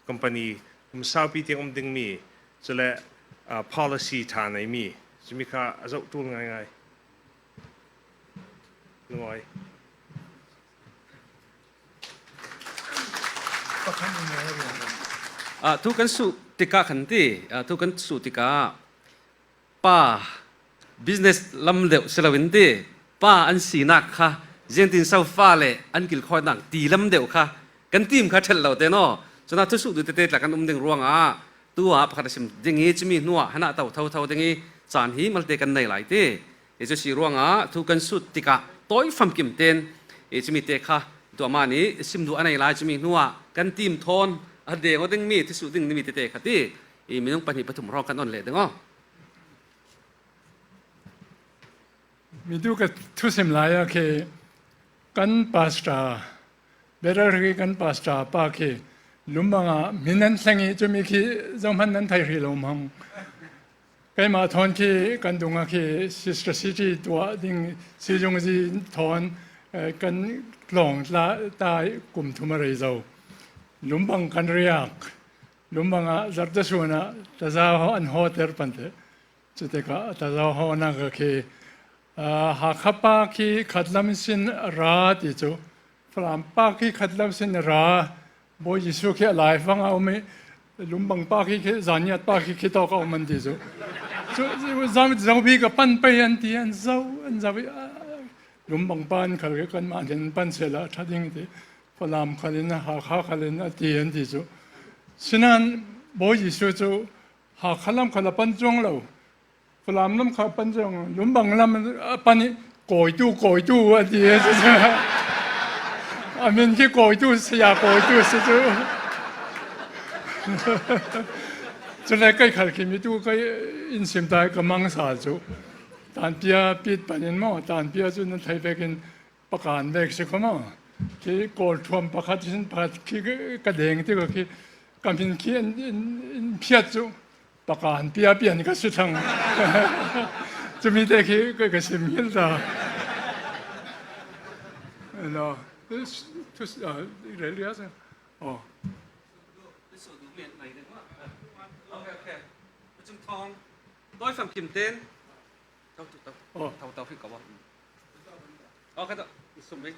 company kum saupi tiang um ding mi, cule, ah, policy ṭha nei mi, cumi kha a zoh ṭul ngaingai. Lungawi. Ah, thu kan suh tikah khan ti, ah, thu kan suh tikah pa business lam deuh si loin ti, pa an sinak kha ziangtin so fale an kilkhawinak ti lam deuh kha kan team kha ṭhelh lo te naw. Cun a thusuh duh tete tla kan um ding ruangah tu ah pakhat a sim ding i cumi hnuah hanah to thotho ding i caan hi malte kan nei lai ti. I cu si ruangah thu kan sut tikah tawi famkim tein i cumi te kha tuah mah nih sim duh a nei lai cumi hnuah kan team thawn a deng aw dingmi thusuh ding nimi tete kha ti i minung pahnih pathum hrawng kan on leh ding aw. Mi tu ka thusim lai ah khi kan pastor, Better khi kan pastor pa khi lumbang ah min an thleng i cumi khi zohman nan thei hrih lo hmang. Keimah thawn khi kan dungah khi Sister City tuah ding sizungzi thawn, eh, kan tlawng tla ta kum thum a rei zo. Lumbang kan riak. Lumbang ah zarhte sun ah tazau an hawter pante. Cutikah a tazau hawnak ah khi, aa, Hakha pa khi khatlam sin ra ti cu, Falam pa khi khatlam sin ra, Bawi Jesuh khi a laifang a um i, Lumbang pa khi, khi Zaniat pa khi, khi tawk a um an ti cu. Cu, cu, zo, zo bik a pan pei an ti, an zo, an zo i, aa, Lumbang pa an khal khi kanmah nih an pan sehla ṭha ding ti, Falam khal in, Hakha khal in a ti an ti cu. Sinain Bawi Jesuh cu, Hakha lam khal a pan cuang lo. Falam lam kha a pan cuang, Lumbang lam a pan i, Kawitu, Kawitu, a ti. A min khi Kawitu, saya Kawitu si cu. Cule kei khal khi mi tu kei in sim ta i ka mang sa cu. Tanpia pit pan in maw, Tanpia cu nan thei vekin Pakan vek si kho maw? Khi Kawl thuam pakhat sin pakhat khi ka deng ti ko khi ka min khi in, in, in phiat cu Pakan pia pian ka si thlang. Cumi te khi ka, ka sim hngilh ta. No. This, this, uh, rel ria sa. Oh. Okay, okay. Chung thong. Tawi famkim tein. Tau, tau, tau. Oh. Tau, tau, hi ka wa. Aw, khat ah sum ei.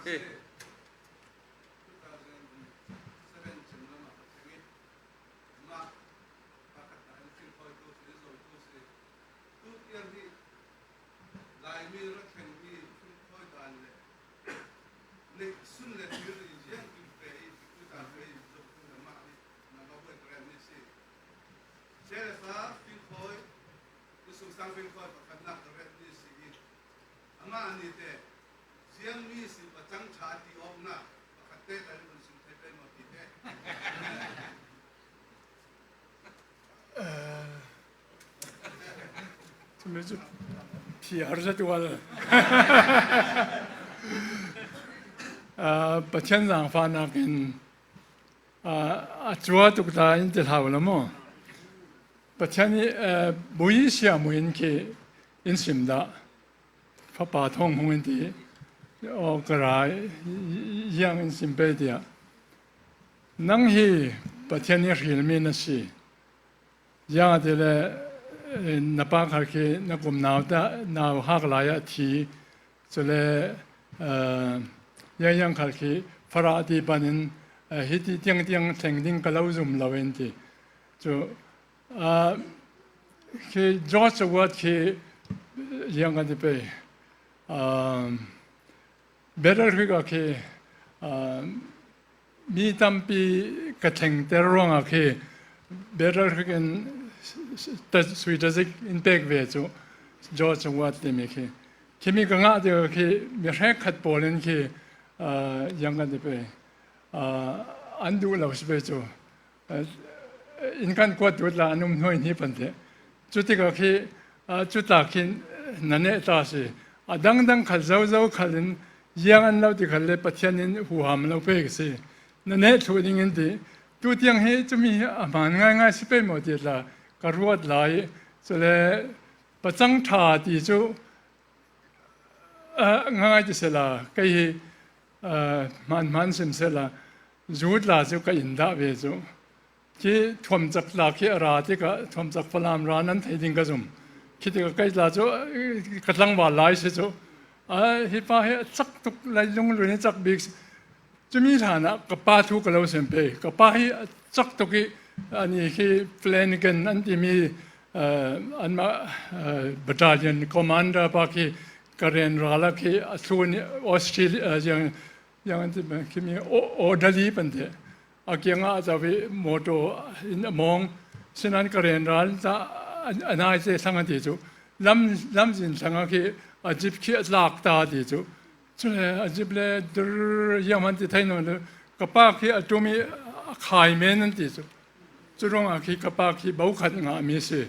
He. Sel sa fingkhoi, insung sang fingkhoi pakhatnak ka ret ni si in, amah ni te, ziang mi si pacang ṭha ti awknak pakhat te kan hun sung thei pei maw ti te. Cumi cu phiar zat ual. Aa, Pathian zaangfahnak in, aa, a cuah tuk ta in ti hlau lo maw? Pathian i, aa, bui siam uh in khi in sim dah. Fapa thawng hung in ti, aw, ka ra, ziang in sim pei tiah. Nang hi Pathian i hrilmi na si. Ziangahtile, eh, na pa khal khi na kum nau ta, nau hak lai ah thi, cule, eh, ziangziang khal khi Farah ti panin, eh, hiti tiangtiang thleng ding ka lo zum lo in ti. Cu, ah, khi George Award khi ziang kan ti pei. Ah, Battle Creek ah khi, ah, mi tampi ka thlengter ruangah khi Battle Creek in sui tazik in pek ve cu George Award timi khi. Khimi ka ngah tikah khi mi hrekkhat pawl in khi, ah, ziang kan ti pei. Ah, an duh lo si pei cu. Aa, in kan kuat tu tla an um hnuai hnih pan te. Cutikah khi, aa, cutlak khin na neh ta si. A dangdang khal zozo khal in ziang an lo ti khal le Pathian in huham lo pek si. Na neh thluh ding in ti. Tu tiang hi cumi hi a hmaan ngaingai si pei maw ti tla ka ruat lai. Cule pacang ṭha ti cu, aa, ngaingai ti sehla, kei hi, aa, hmaan hmaan sim sehla, zu tla cu ka in dah ve cu. Khi thuamcak tla khi a ra tikah thuamcak Falam ra nan thei ding ka zum. Khi tikah kei tla cu, aa, ka tlangval lai si cu. Aa, hi pa hi a cak tuk lai, lunglun i cak bik si. Cumi hlan ah ka pa thu ka lo sem pei. Ka pa hi a cak tuk i, ani khi Flanagan an timi, eh, anmah, eh, battalion commander pa khi ka rian ral ah khi a thlun i Australia, eh, ziang, ziang an ti, khimi o-, orderly pan te. A kiangah a co i motor in a mawng. Sinan ka rian ral ta a, a nai te thlang a ti cu. Lam, lamzin thlang ah khi a jeep khi a tlak ta a ti cu. Cule a jeep le dur ziang hman ti thei nawn lo. Ka pa khi a ṭum i a khai men an ti cu. Cu ruangah khi ka pa khi bo khat ngahmi si.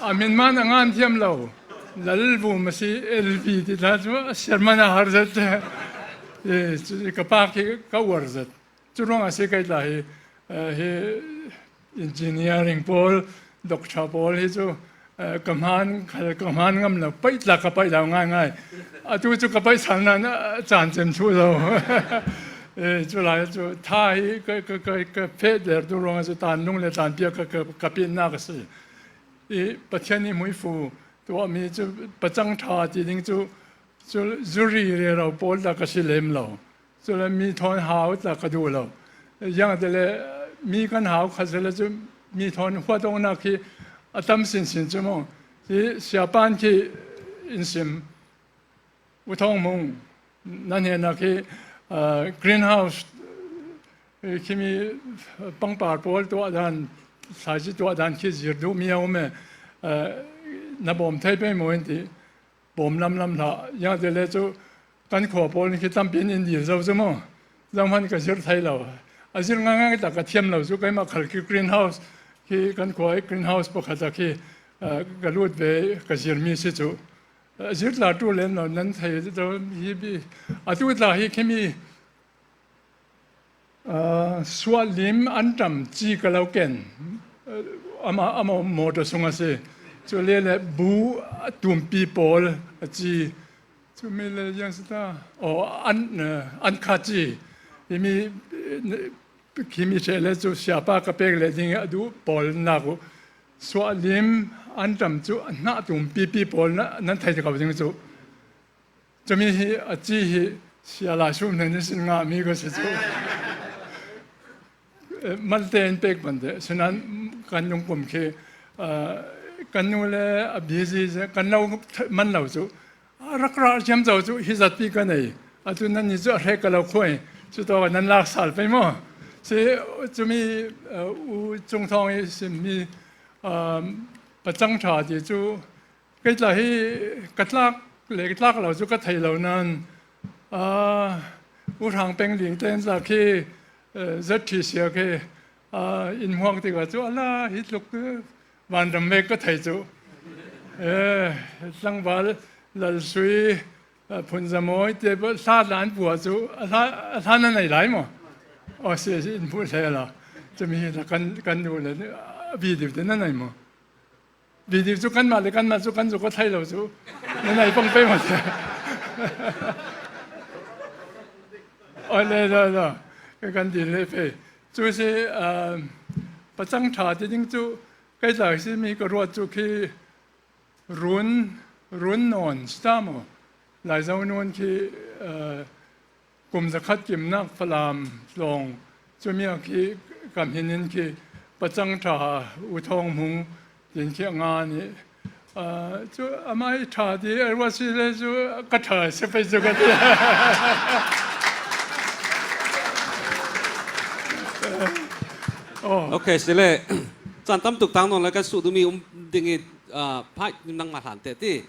A min man a ngan thiam lo. Lalvum a si, L V ti tla cu a sermon a har zet. E, cu ka pa khi ka uar zet. Cu ruangah si kei tla hi, eh, hi engineering pawl, doctor pawl hi cu, eh, ka hmaan, ka, ka hmaan ngam lo, paih tla ka paih lo ngaingai. Atu cu ka paih sal nain, eh, caan cem chuh lo. Eh, cu lai cu tha hi ka, ka, ka, ka feh der tu ruangah cu tanlung le tanpiak ka, ka, ka pinnak a si. I Pathian i hmuifu tuahmi cu pacang ṭha ti ding cu, cu zuri rero pawl tla ka si lem lo. Cule mi thawn hau tla ka duh lo. Ziangahtile mi kan hau khat sile cu mi thawn huat awknak khi a tam sinsin cu maw? Hi siapa in khi in sim. U Thawng Hmung, na hnenah khi, ah, greenhouse, eh, khimi pangpar pawl tuah dan, thlaici tuah dan khi zir duhmi a um e, eh, na bawm thei pei maw in ti. Bawm lamlam hlah, ziangahtile cu kan khua pawl in khi tampi in in dil zo cu maw? Zohman ka zirh thei lo. A zirh ngaingai tak ka thiam lo cu, keimah khal khi greenhouse, khi kan khua i greenhouse pakhat ah khi, eh, ka lut ve, ka zirmi si cu. A zirh tla ṭul len lo, nan thei zo hi, atu tla hi khimi, Aa, suahlim an ṭam ci ka lo ken. Amah, amah motor sung a si. Cu le le bu a tumpi pawl a ci. Cumi le ziang si ta. Aw, an, an kha ci. Himi, himi ṭheh le cu siapa ka pek le ding a duh pawl nak uh. Suahlim an ṭam cu a hnah tumpipi pawl na, nan thei ko ding cu. Cumi hi a ci hi sia lai sum hnen sin ngah mi ka si cu. Eh, malte in pek ban te. Sinan kan nung kum khi, ah, kan nu le a busy ze, kan lo man lo cu. A rak rah ciam zo cu hi zat pi ka nei. Atu nan ni cu a hrek ka lo khuai. Cu tawk nan lak sal pei maw? Si, cumi, eh, u Cung Thawng i sim mi, ah, pacang ṭha ti cu kei tla hi ka tlak le ka tlak lo cu ka thei lo nan, ah, u Hrang Peng Ling ten tla khi, eh, zat ṭhi sia khi, ah, in hmuak tikah cu a la hi tluk, eh, vanram vek ka thei cu. Eh, tlangval Lal Sui, ah, Phun Zamawi te hla tla an puah cu a hla, a hla na nei lai maw? Aw, si, si, in hmuh hle la. Cumi hi kan, kan nu le, ah, video te na nei maw? Video cu kanmah le kanmah cu kan zuk a thei lo cu. Na nai pang pei maw? Oi, le, le, le. Kan ti le pei. Cu si, ah, pacang ṭha ti ding cu kei tla si mi ka ruat cu khi run, run nawn si ta maw? Laizo nun khi, ah, kum zakhat kimnak Falam tlawng cumi a khi ka hmin in khi pacang ṭha U Thawng Hmung tin khi a ngan i, ah, cu amah i ṭha ti a ruat si le cu ka ṭha si pei cu ka ti. Oh. Ok, si le. Caan tam tuk tang nawn le kan suh duhmi um ding i, ah, phaih nangmah hlan te ti.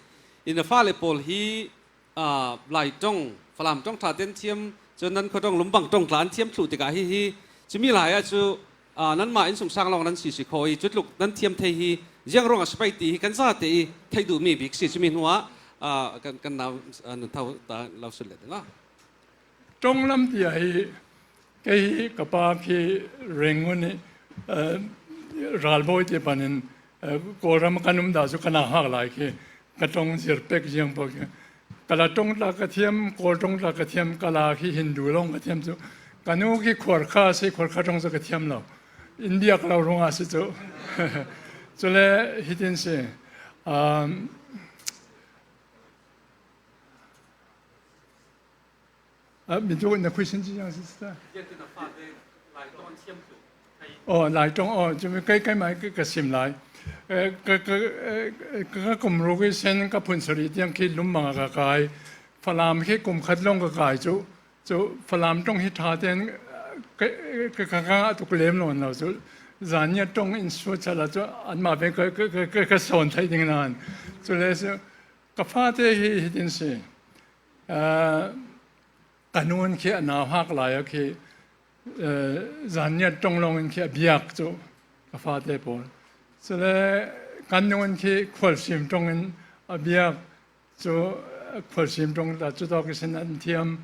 In a fale pawl hi, ah, Lai ṭong, Falam ṭong ṭha te an thiam, cun nan khuaṭong Lumbang ṭong tla an thiam thluh tikah hihi, cumi lai ah cu, ah, nanmah innsungsang lawng nan si si kho i, cutluk nan thiam thei hi ziang ruangah si pei ti hi kan zate i theih duhmi bik si. Cumi hnuah, ah, kan, kan nau, ah, nun tho ta lo sut le ding ah. Ṭong lam ti ah hi, kei hi ka pa khi Rangoon i, eh, ralbawi te panin, eh, Kawlram kan um dah cu ka nauhak lai khi ka ṭong zir pek ziang pawl khi. Kala ṭong tla ka thiam, Kawl ṭong tla ka thiam, Kala khi Hindu lawng ka thiam cu. Ka nu khi Khuarkha si, Khuarkha ṭong cu ka thiam lo. In biak lo ruangah si cu. Cule hitin si. Um, Ah, mi tu na khui sin ci yang sister. Oh, Lai ṭong, oh, cumi kei, keimah ka, ka sim lai. Eh, ka, ka, eh, ka, ka kum ruk i sen ka phun sarih tiang khi Lumbang a ka kai. Falam khi kum khat lawng ka kai cu. Cu Falam ṭong hi ṭha ten, ka, ka, ka, ka ngah tuk lem nawn lo cu. Zanniat ṭong in suat cala cu anmah ve ka, ka, ka, ka, ka sawn theih ding nan. Cule cu ka fate hi hitin si. Ah, ka nun khi a nauhak lai ah khi, eh, Zanniat ṭong lawng in khi a biak cu ka fate pawl. Cule kan nun khi Khualsim ṭong in a biak cu, eh, Khualsim ṭong tla cu tawk ihsin an thiam,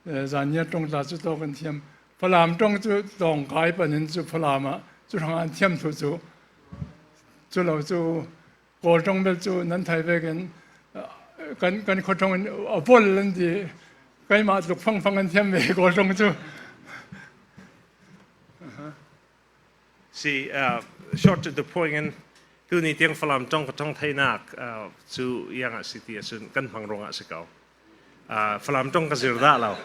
eh, Zanniat ṭong tla cu tawk an thiam. Falam ṭong cu tlawng kai panin cu Falam ah cu hrangah an thiam thluh cu. Cu lo cu Kawl ṭong bel cu nan thei vekin, ah, kan, kan khuaṭong in a vol an ti. Keimah tluk fangfang an thiam ve Kawl ṭong cu. Si, ah, short to the point in, tuni tiang Falam ṭong ka ṭong theinak, ah, cu iangah si ti ahcun kan hmang ruangah si ko. Ah, Falam ṭong ka zir dah lo.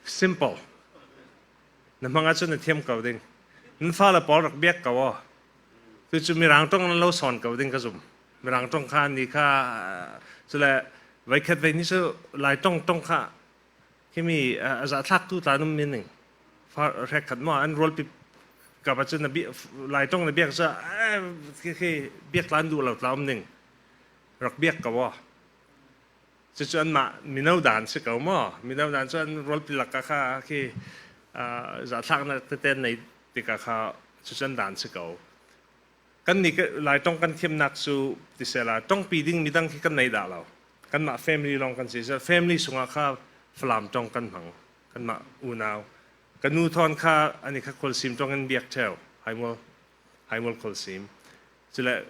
Simple. Na hmang ahcun na thiam ko ding. Nan fale pawl rak biak ko aw. Cucu Mirang ṭong nan lo sawn ko ding ka zum. Mirang ṭong kha ni kha, ah, cule veikhat vei ni cu Lai ṭong ṭong kha khi mi, ah, a zahthlaktu tla an um men ning. Fa, hrekkhat maw, an rualpi kap ahcun na biak, Lai ṭong na biak cu, ah, khi, khi biak tla an duh lo tla um ning. Rak biak ko aw. Cucu anmah mino dan si ko maw? Mino dan cu an rualpi lakah kha khi, ah, zahthlaknak tete an nei tikah kha cucu an dan si ko. Kannih Lai ṭong kan thiamnak cu ti sehla, ṭongpi ding midang khi kan nei dah lo. Kanmah family lawng kan si. Family sungah kha Falam ṭong kan hmang. Kanmah unau. Ka nu thawn kha anih kha Khualsim ṭong in biak ṭheu. Haimual, Haimual Khualsim. Cule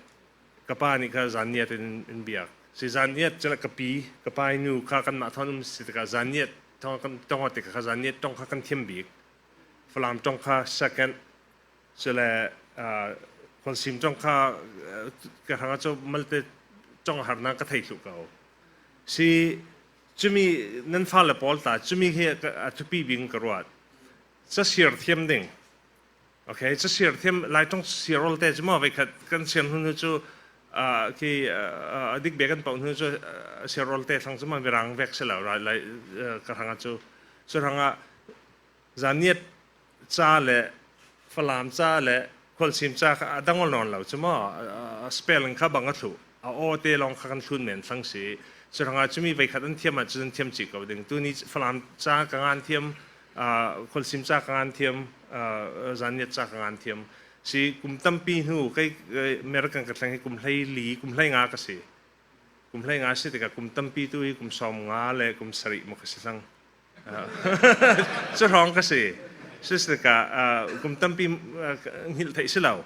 ka pa nih kha Zanniat in, in biak. Si Zanniat, cule ka pi, ka pa i nu kha kanmah thawn um si tikah Zanniat thawn kan ṭong tikah kha Zanniat ṭong kha kan thiam bik. Falam ṭong kha second, cule, ah, Khualsim ṭong kha, ah, ka hrangah cu malte ṭong a harnak ka thei thluh ko. Si Cumi nan fale pawl ta, cumi hi a, a thupi bing ka ruat. Ca siar thiam ding. Okay, ca siar thiam, Laiṭong siar awlte cu maw, veikhat kan siar hnu hnu cu, ah, khi, ah, ah, a dik bik kan poh hnu cu, ah, siar awlte thlang cu maw, Mirang vek si lo, rai, lai, ah, ka hrangah cu. Cu hrangah Zanniat ca le Falam ca le Khualsim ca kha a dang aw nawn lo cu maw, a, a, a spelling kha bang a thluh, a aw te lawng kha kan thlun men thlang si. Cu hrangah cumi veikhat an thiam ah cun an thiam cih ko ding. Tuni Falam ca ka ngan thiam, aa, Khualsim ca ka ngan thiam, aa, Zanniat ca ka ngan thiam si. Kum tampi hnu kei, kei American ka thleng hi kum hlei li, kum hlei nga ka si. Kum hlei nga si tikah kum tampi tu hi kum sawm nga le kum sarih maw ka si thlang. Ah. Cu hrawng ka si. Si tikah, ah, kum tampi, ah, ka hngilh theih si lo.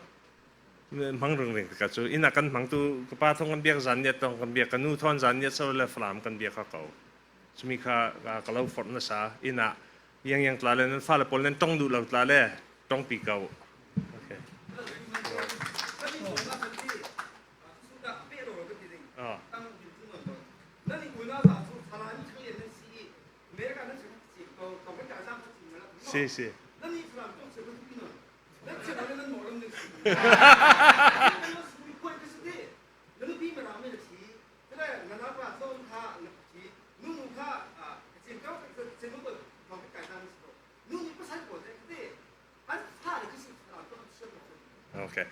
Hmang ringring tikah cu inn ah kan hmang tu, ka pa thawng kan biak, Zanniat thawng kan biak, ka nu thawn Zanniat so le Falam kan biak kha ko. Cumi kha, ah, ka lo forh nasa, inn ah, yang yang tla le, nan fale pawl nan ṭong duh lo tla le, ṭongpi ko. Okay. Ah. Si, si. Okay.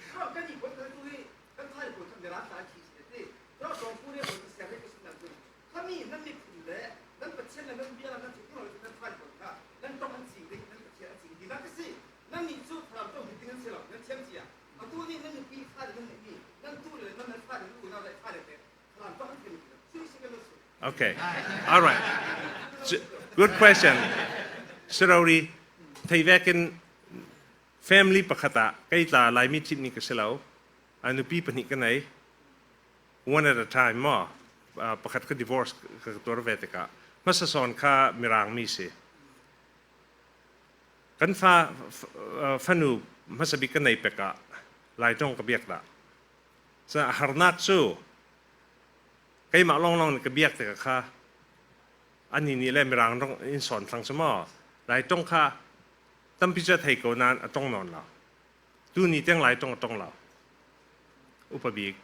Okay. All right. Good question. Sirori, thei vekin family pakhat ah kei tla Laimi ṭhitmi ka si lo. A nupi pahnih ka nei. One at a time maw. Ah, pakhat kha divorce ka, ka tuar ve tikah hmasa sawn kha Mirang mi si. Kan fa, fa, ah, fanu hmasa bik ka nei pek ah Laiṭong ka biak dah. Cun a harnak cu keimah lawnglawng nih ka biak tikah kha annih nih le Mirang ṭong in sawn thlang cu maw, Laiṭong kha tampi cu a thei ko nain a ṭong nawn lo. Tuni tiang Laiṭong a ṭong lo. Upa bik.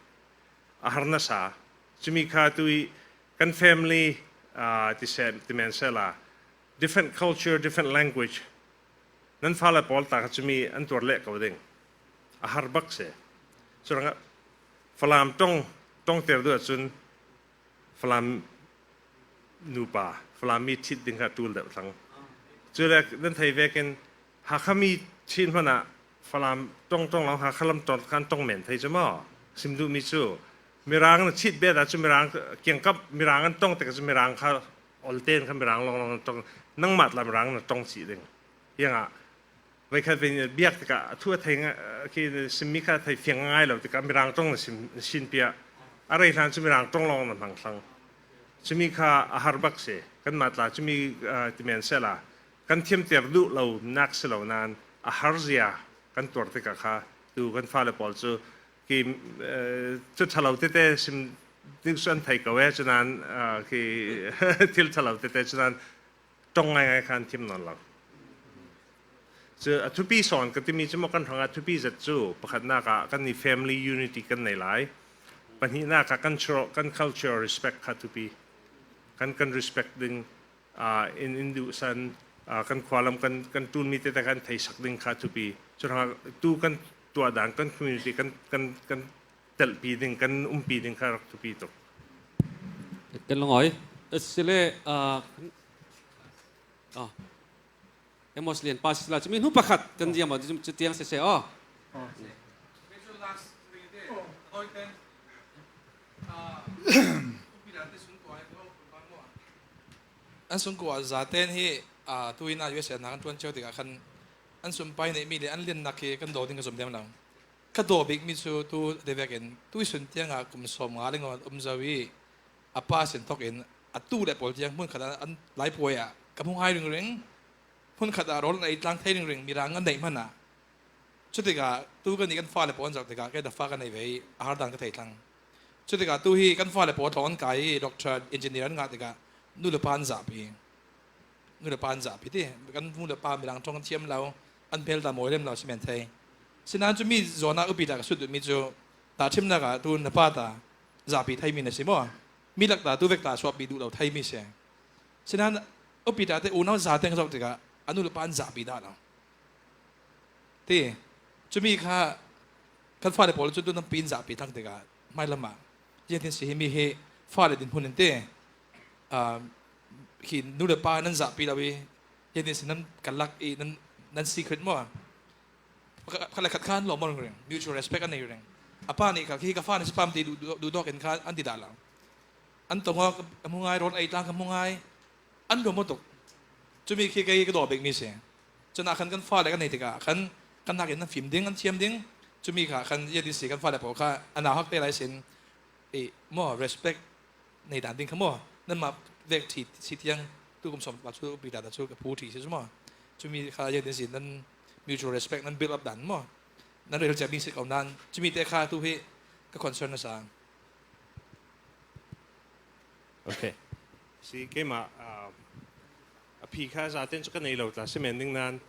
A har nasa. Cumi kha tu i kan family, ah, ti se, ti men sehla, different culture, different language. Nan fale pawl ta kha cumi an tuar leh ko ding. A har bak si. Curuangah Falam ṭong, ṭongter duh ahcun Falam nupa, Falam mi ṭhit ding kha ṭul deuh thlang. Cule nan thei vekin Hakha mi ṭhit hmanh ah Falam ṭong ṭong lo, Hakha lam ṭong kan ṭong men thei cu maw? Sim duhmi cu Mirang na ṭhit bet ahcun Mirang kiangkap Mirang an ṭong tikah cu Mirang kha olten kha Mirang lawnglawng an ṭong, nangmah tla Mirang na ṭong cih ding. Hiangah veikhat veini biak tikah a thu a thei ngai, khi simmi kha thei fiang ngai lo tikah Mirang ṭong na sim, na sin piah. A rei hlan cu Mirang ṭong lawng na hmang thlang. Cumi kha a har bak si. Kanmah tla cumi, ah, ti men sehla kan thiamter duh lo nak si lo nain a har zia kan tuar tikah kha tu kan fale pawl cu khi, eh, cu ṭhalo tete sim ding cu an thei ko e, cu nain, ah, khi thil ṭhalo tete cu nain ṭong ngaingai kha an thiam nawn lo. Cu a thupi sawn ka timi cu maw kan hrangah thupi zet cu pakhatnak ah kan i family unity kan nei lai. Pahnihnak ah kan, cultural, kan culture respect kha thupi. Kan, kan respect ding, ah, in, in duhsan, ah, kan khualam kan, kan ṭulmi tete kan theisak ding kha thupi. Cu hrangah tu kan tuah dan kan community kan, kan, kan telhpi ding, kan umpi ding kha rak thupi tuk. Kan lungawi. Asile, ah, kan, ah. Amos Lian pa si la, cumi hnu pakhat kan ziam aw, cu tiang sese aw. An sungkuh ah zaten hi, ah, tu in ah U S A na kan ṭuan cio tikah khan an sumpai neihmi le an liannak hi kan daw ding ka zumh lem lo. Ka daw bikmi cu tu te vekin tuisun tiangah kum sawm nga le ngawn um zo i a pa sin thawk in a tu le pawl tiang hmunkhat ah an laipuai ah ka hmu ngai ringring. Hmunkhat ah rawl an ei tlang thei ringring, Mirang an neih hmanh ah. Cutikah tu kan i kan fale pawl an zoh tikah kei dafa ka nei ve i a har dan ka thei thlang. Cutikah tu hi kan fale pawl tlawng an kai i doctor, engineer an ngah tikah nu le pa an zahpi. Nu le pa an zahpi ti. Kan nu le pa mirang ṭawng an thiam lo, an hmel ta mawi lem lo si men thei. Sinain cu mi zawnah upi ta ka sut duhmi cu tahṭhimnak ah tu na pa ta zahpi theimi na si maw? Mi lak ta tu vek ta suahpi duh lo theimi si. Sinain upi ta te unau za teng zoh tikah a nu le pa an zahpi dah lo. Ti. Cumi kha kan fale pawl cu tu nampi in zahpi thlang tikah hmailam ah ziangtin si himi hi fale dinhmun in ti. Ah, khi nu le pa nan zahpi lo i ziangtin si nan kalak i nan, nan secret maw? Pakhat le khat kha an lawm ringring, mutual respect an nei ring. A pa nih kha khi ka fa na si pam ti duh, duh, duhdawk in kha an ti dah lo. An tong aw ka hmu ngai, rawl ei tlang ka hmu ngai. An lawm aw tuk. Cumi khi kei ka daw bikmi si. Cun ah khan kan fale kan nei tikah khan kan nakin an fim ding, an thiam ding. Cumi kha khan ziangtin si kan fale pawl kha a nauhak te lai sin i maw respect nei dan ding kha maw? Nanmah vek ṭhi si tiang tu kum sawm pa cu upi ta ta cu ka phu ṭhi si cu maw? Cumi kha ziangtin si nan mutual respect nan build up dan maw? Nan rel ciami si ko nan cumi te kha tu hi ka concern a sa. Okay. Si keimah, ah, a phi kha zaten cu ka nei lo tla si men ding nan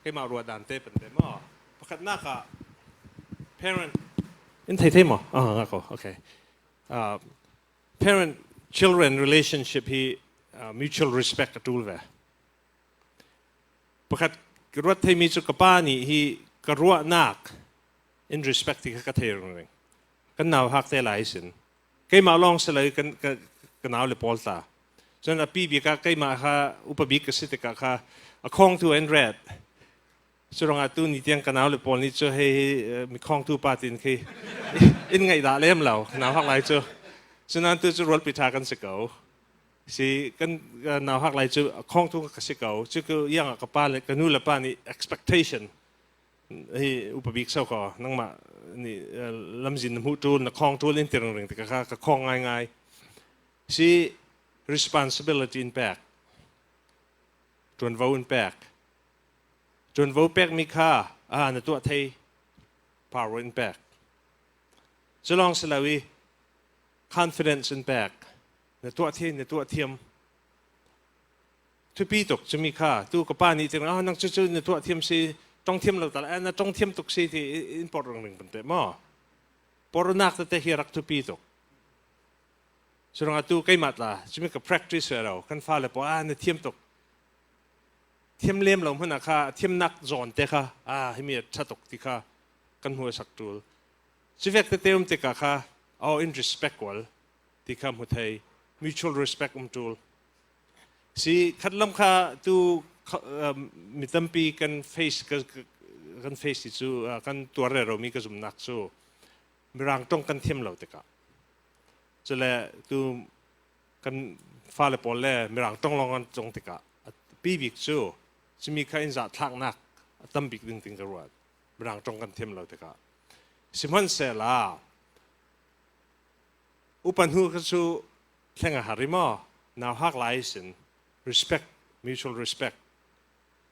keimah ruah dan te pante maw? Pakhatnak ah parent in thei thei maw? Ah, nga ko. Okay. Ah, parent children relationship hi, ah, mutual respect a ṭul ve. Pakhat ka ruat theimi cu ka pa nih hi ka ruahnak in respect ti kha ka thei ringring. Kan nauhak te lai sin. Keimah lawng si lo i kan, ka, ka nau le pawl tla. Cun a pi bik ah keimah kha upa bik ka si tikah kha a khawngtu an ret. Curuangah tu ni tiang ka nau le pawl nih cu hei hi, eh, mi khawngtu pa tin khi in ngaih dah lem lo, nauhak lai cu. Cunan tu cu rualpi ṭha kan si ko. Si kan, eh, nauhak lai cu a khawngtu ka si ko. Cu ka iang ah ka pa le ka nu le pa nih expectation hi upa bik so ko, nangmah nih, eh, lamzin na hmuh ṭul, na khawng ṭul in ti ringring tikah kha ka khawng ngaingai. Si responsibility in pek. Ṭuanvo in pek. Ṭuanvo pekmi kha, ah, na tuah thei power in pek. Cu lawng si lo i confidence in pek. Na tuah thei, na tuah thiam. Thupi tuk cumi kha, tu ka pa nih tiang, ah, nang cucu na tuah thiam si, ṭong thiam lo tal, ah, na ṭong thiam tuk si ti in porh ringring pante maw? Porhnak tete hi a rak thupi tuk. Curuangah tu keimah tla, cumi ka practice ve lo, kan fale pawl, ah, na thiam tuk. Thiam lem lo hmun ah kha, thiamnak zawn te kha, ah, himi a ṭha tuk ti kha, kan hmuh a sak ṭul. Cuvek tete um tikah kha, aw in respect wal, ti kha hmu thei, mutual respect um ṭul. Si khatlam kha tu kha, um, mi tampi kan face, ka, ka, kan face ti cu, ah, kan tuar rero mi ka zumnak cu, Mirang ṭong kan thiam lo tikah. Cule tu kan fale pawl le Mirang ṭong lawng an cawng tikah a pi bik cu cumi kha in zahthlaknak a tam bik ding tin ka ruat. Mirang ṭong kan thiam lo tikah. Sihmanhsehla upa hnu kha cu thleng a har i maw? Nauhak lai ihsin respect, mutual respect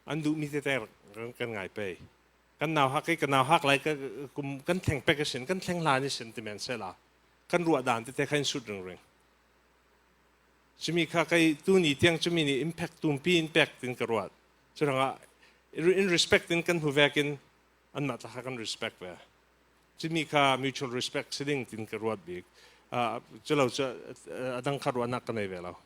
an duhmi tete kan, kan ngai pei. Kan nauhak i, kan nauhak lai ka, kum kan thleng pek ihsin, kan thleng hlan ihsin ti men sehla kan ruah dan tete kha in sut ringring. Cumi kha kei tuni tiang cumi nih impact tumpi in pek tin ka ruat. Curuangah in respect in kan hmu vekin anmah tla kha kan respect ve. Cumi kha mutual respect si ding tin ka ruat bik. Ah, cu lo cu, ah, a dang kha ruahnak ka nei ve lo.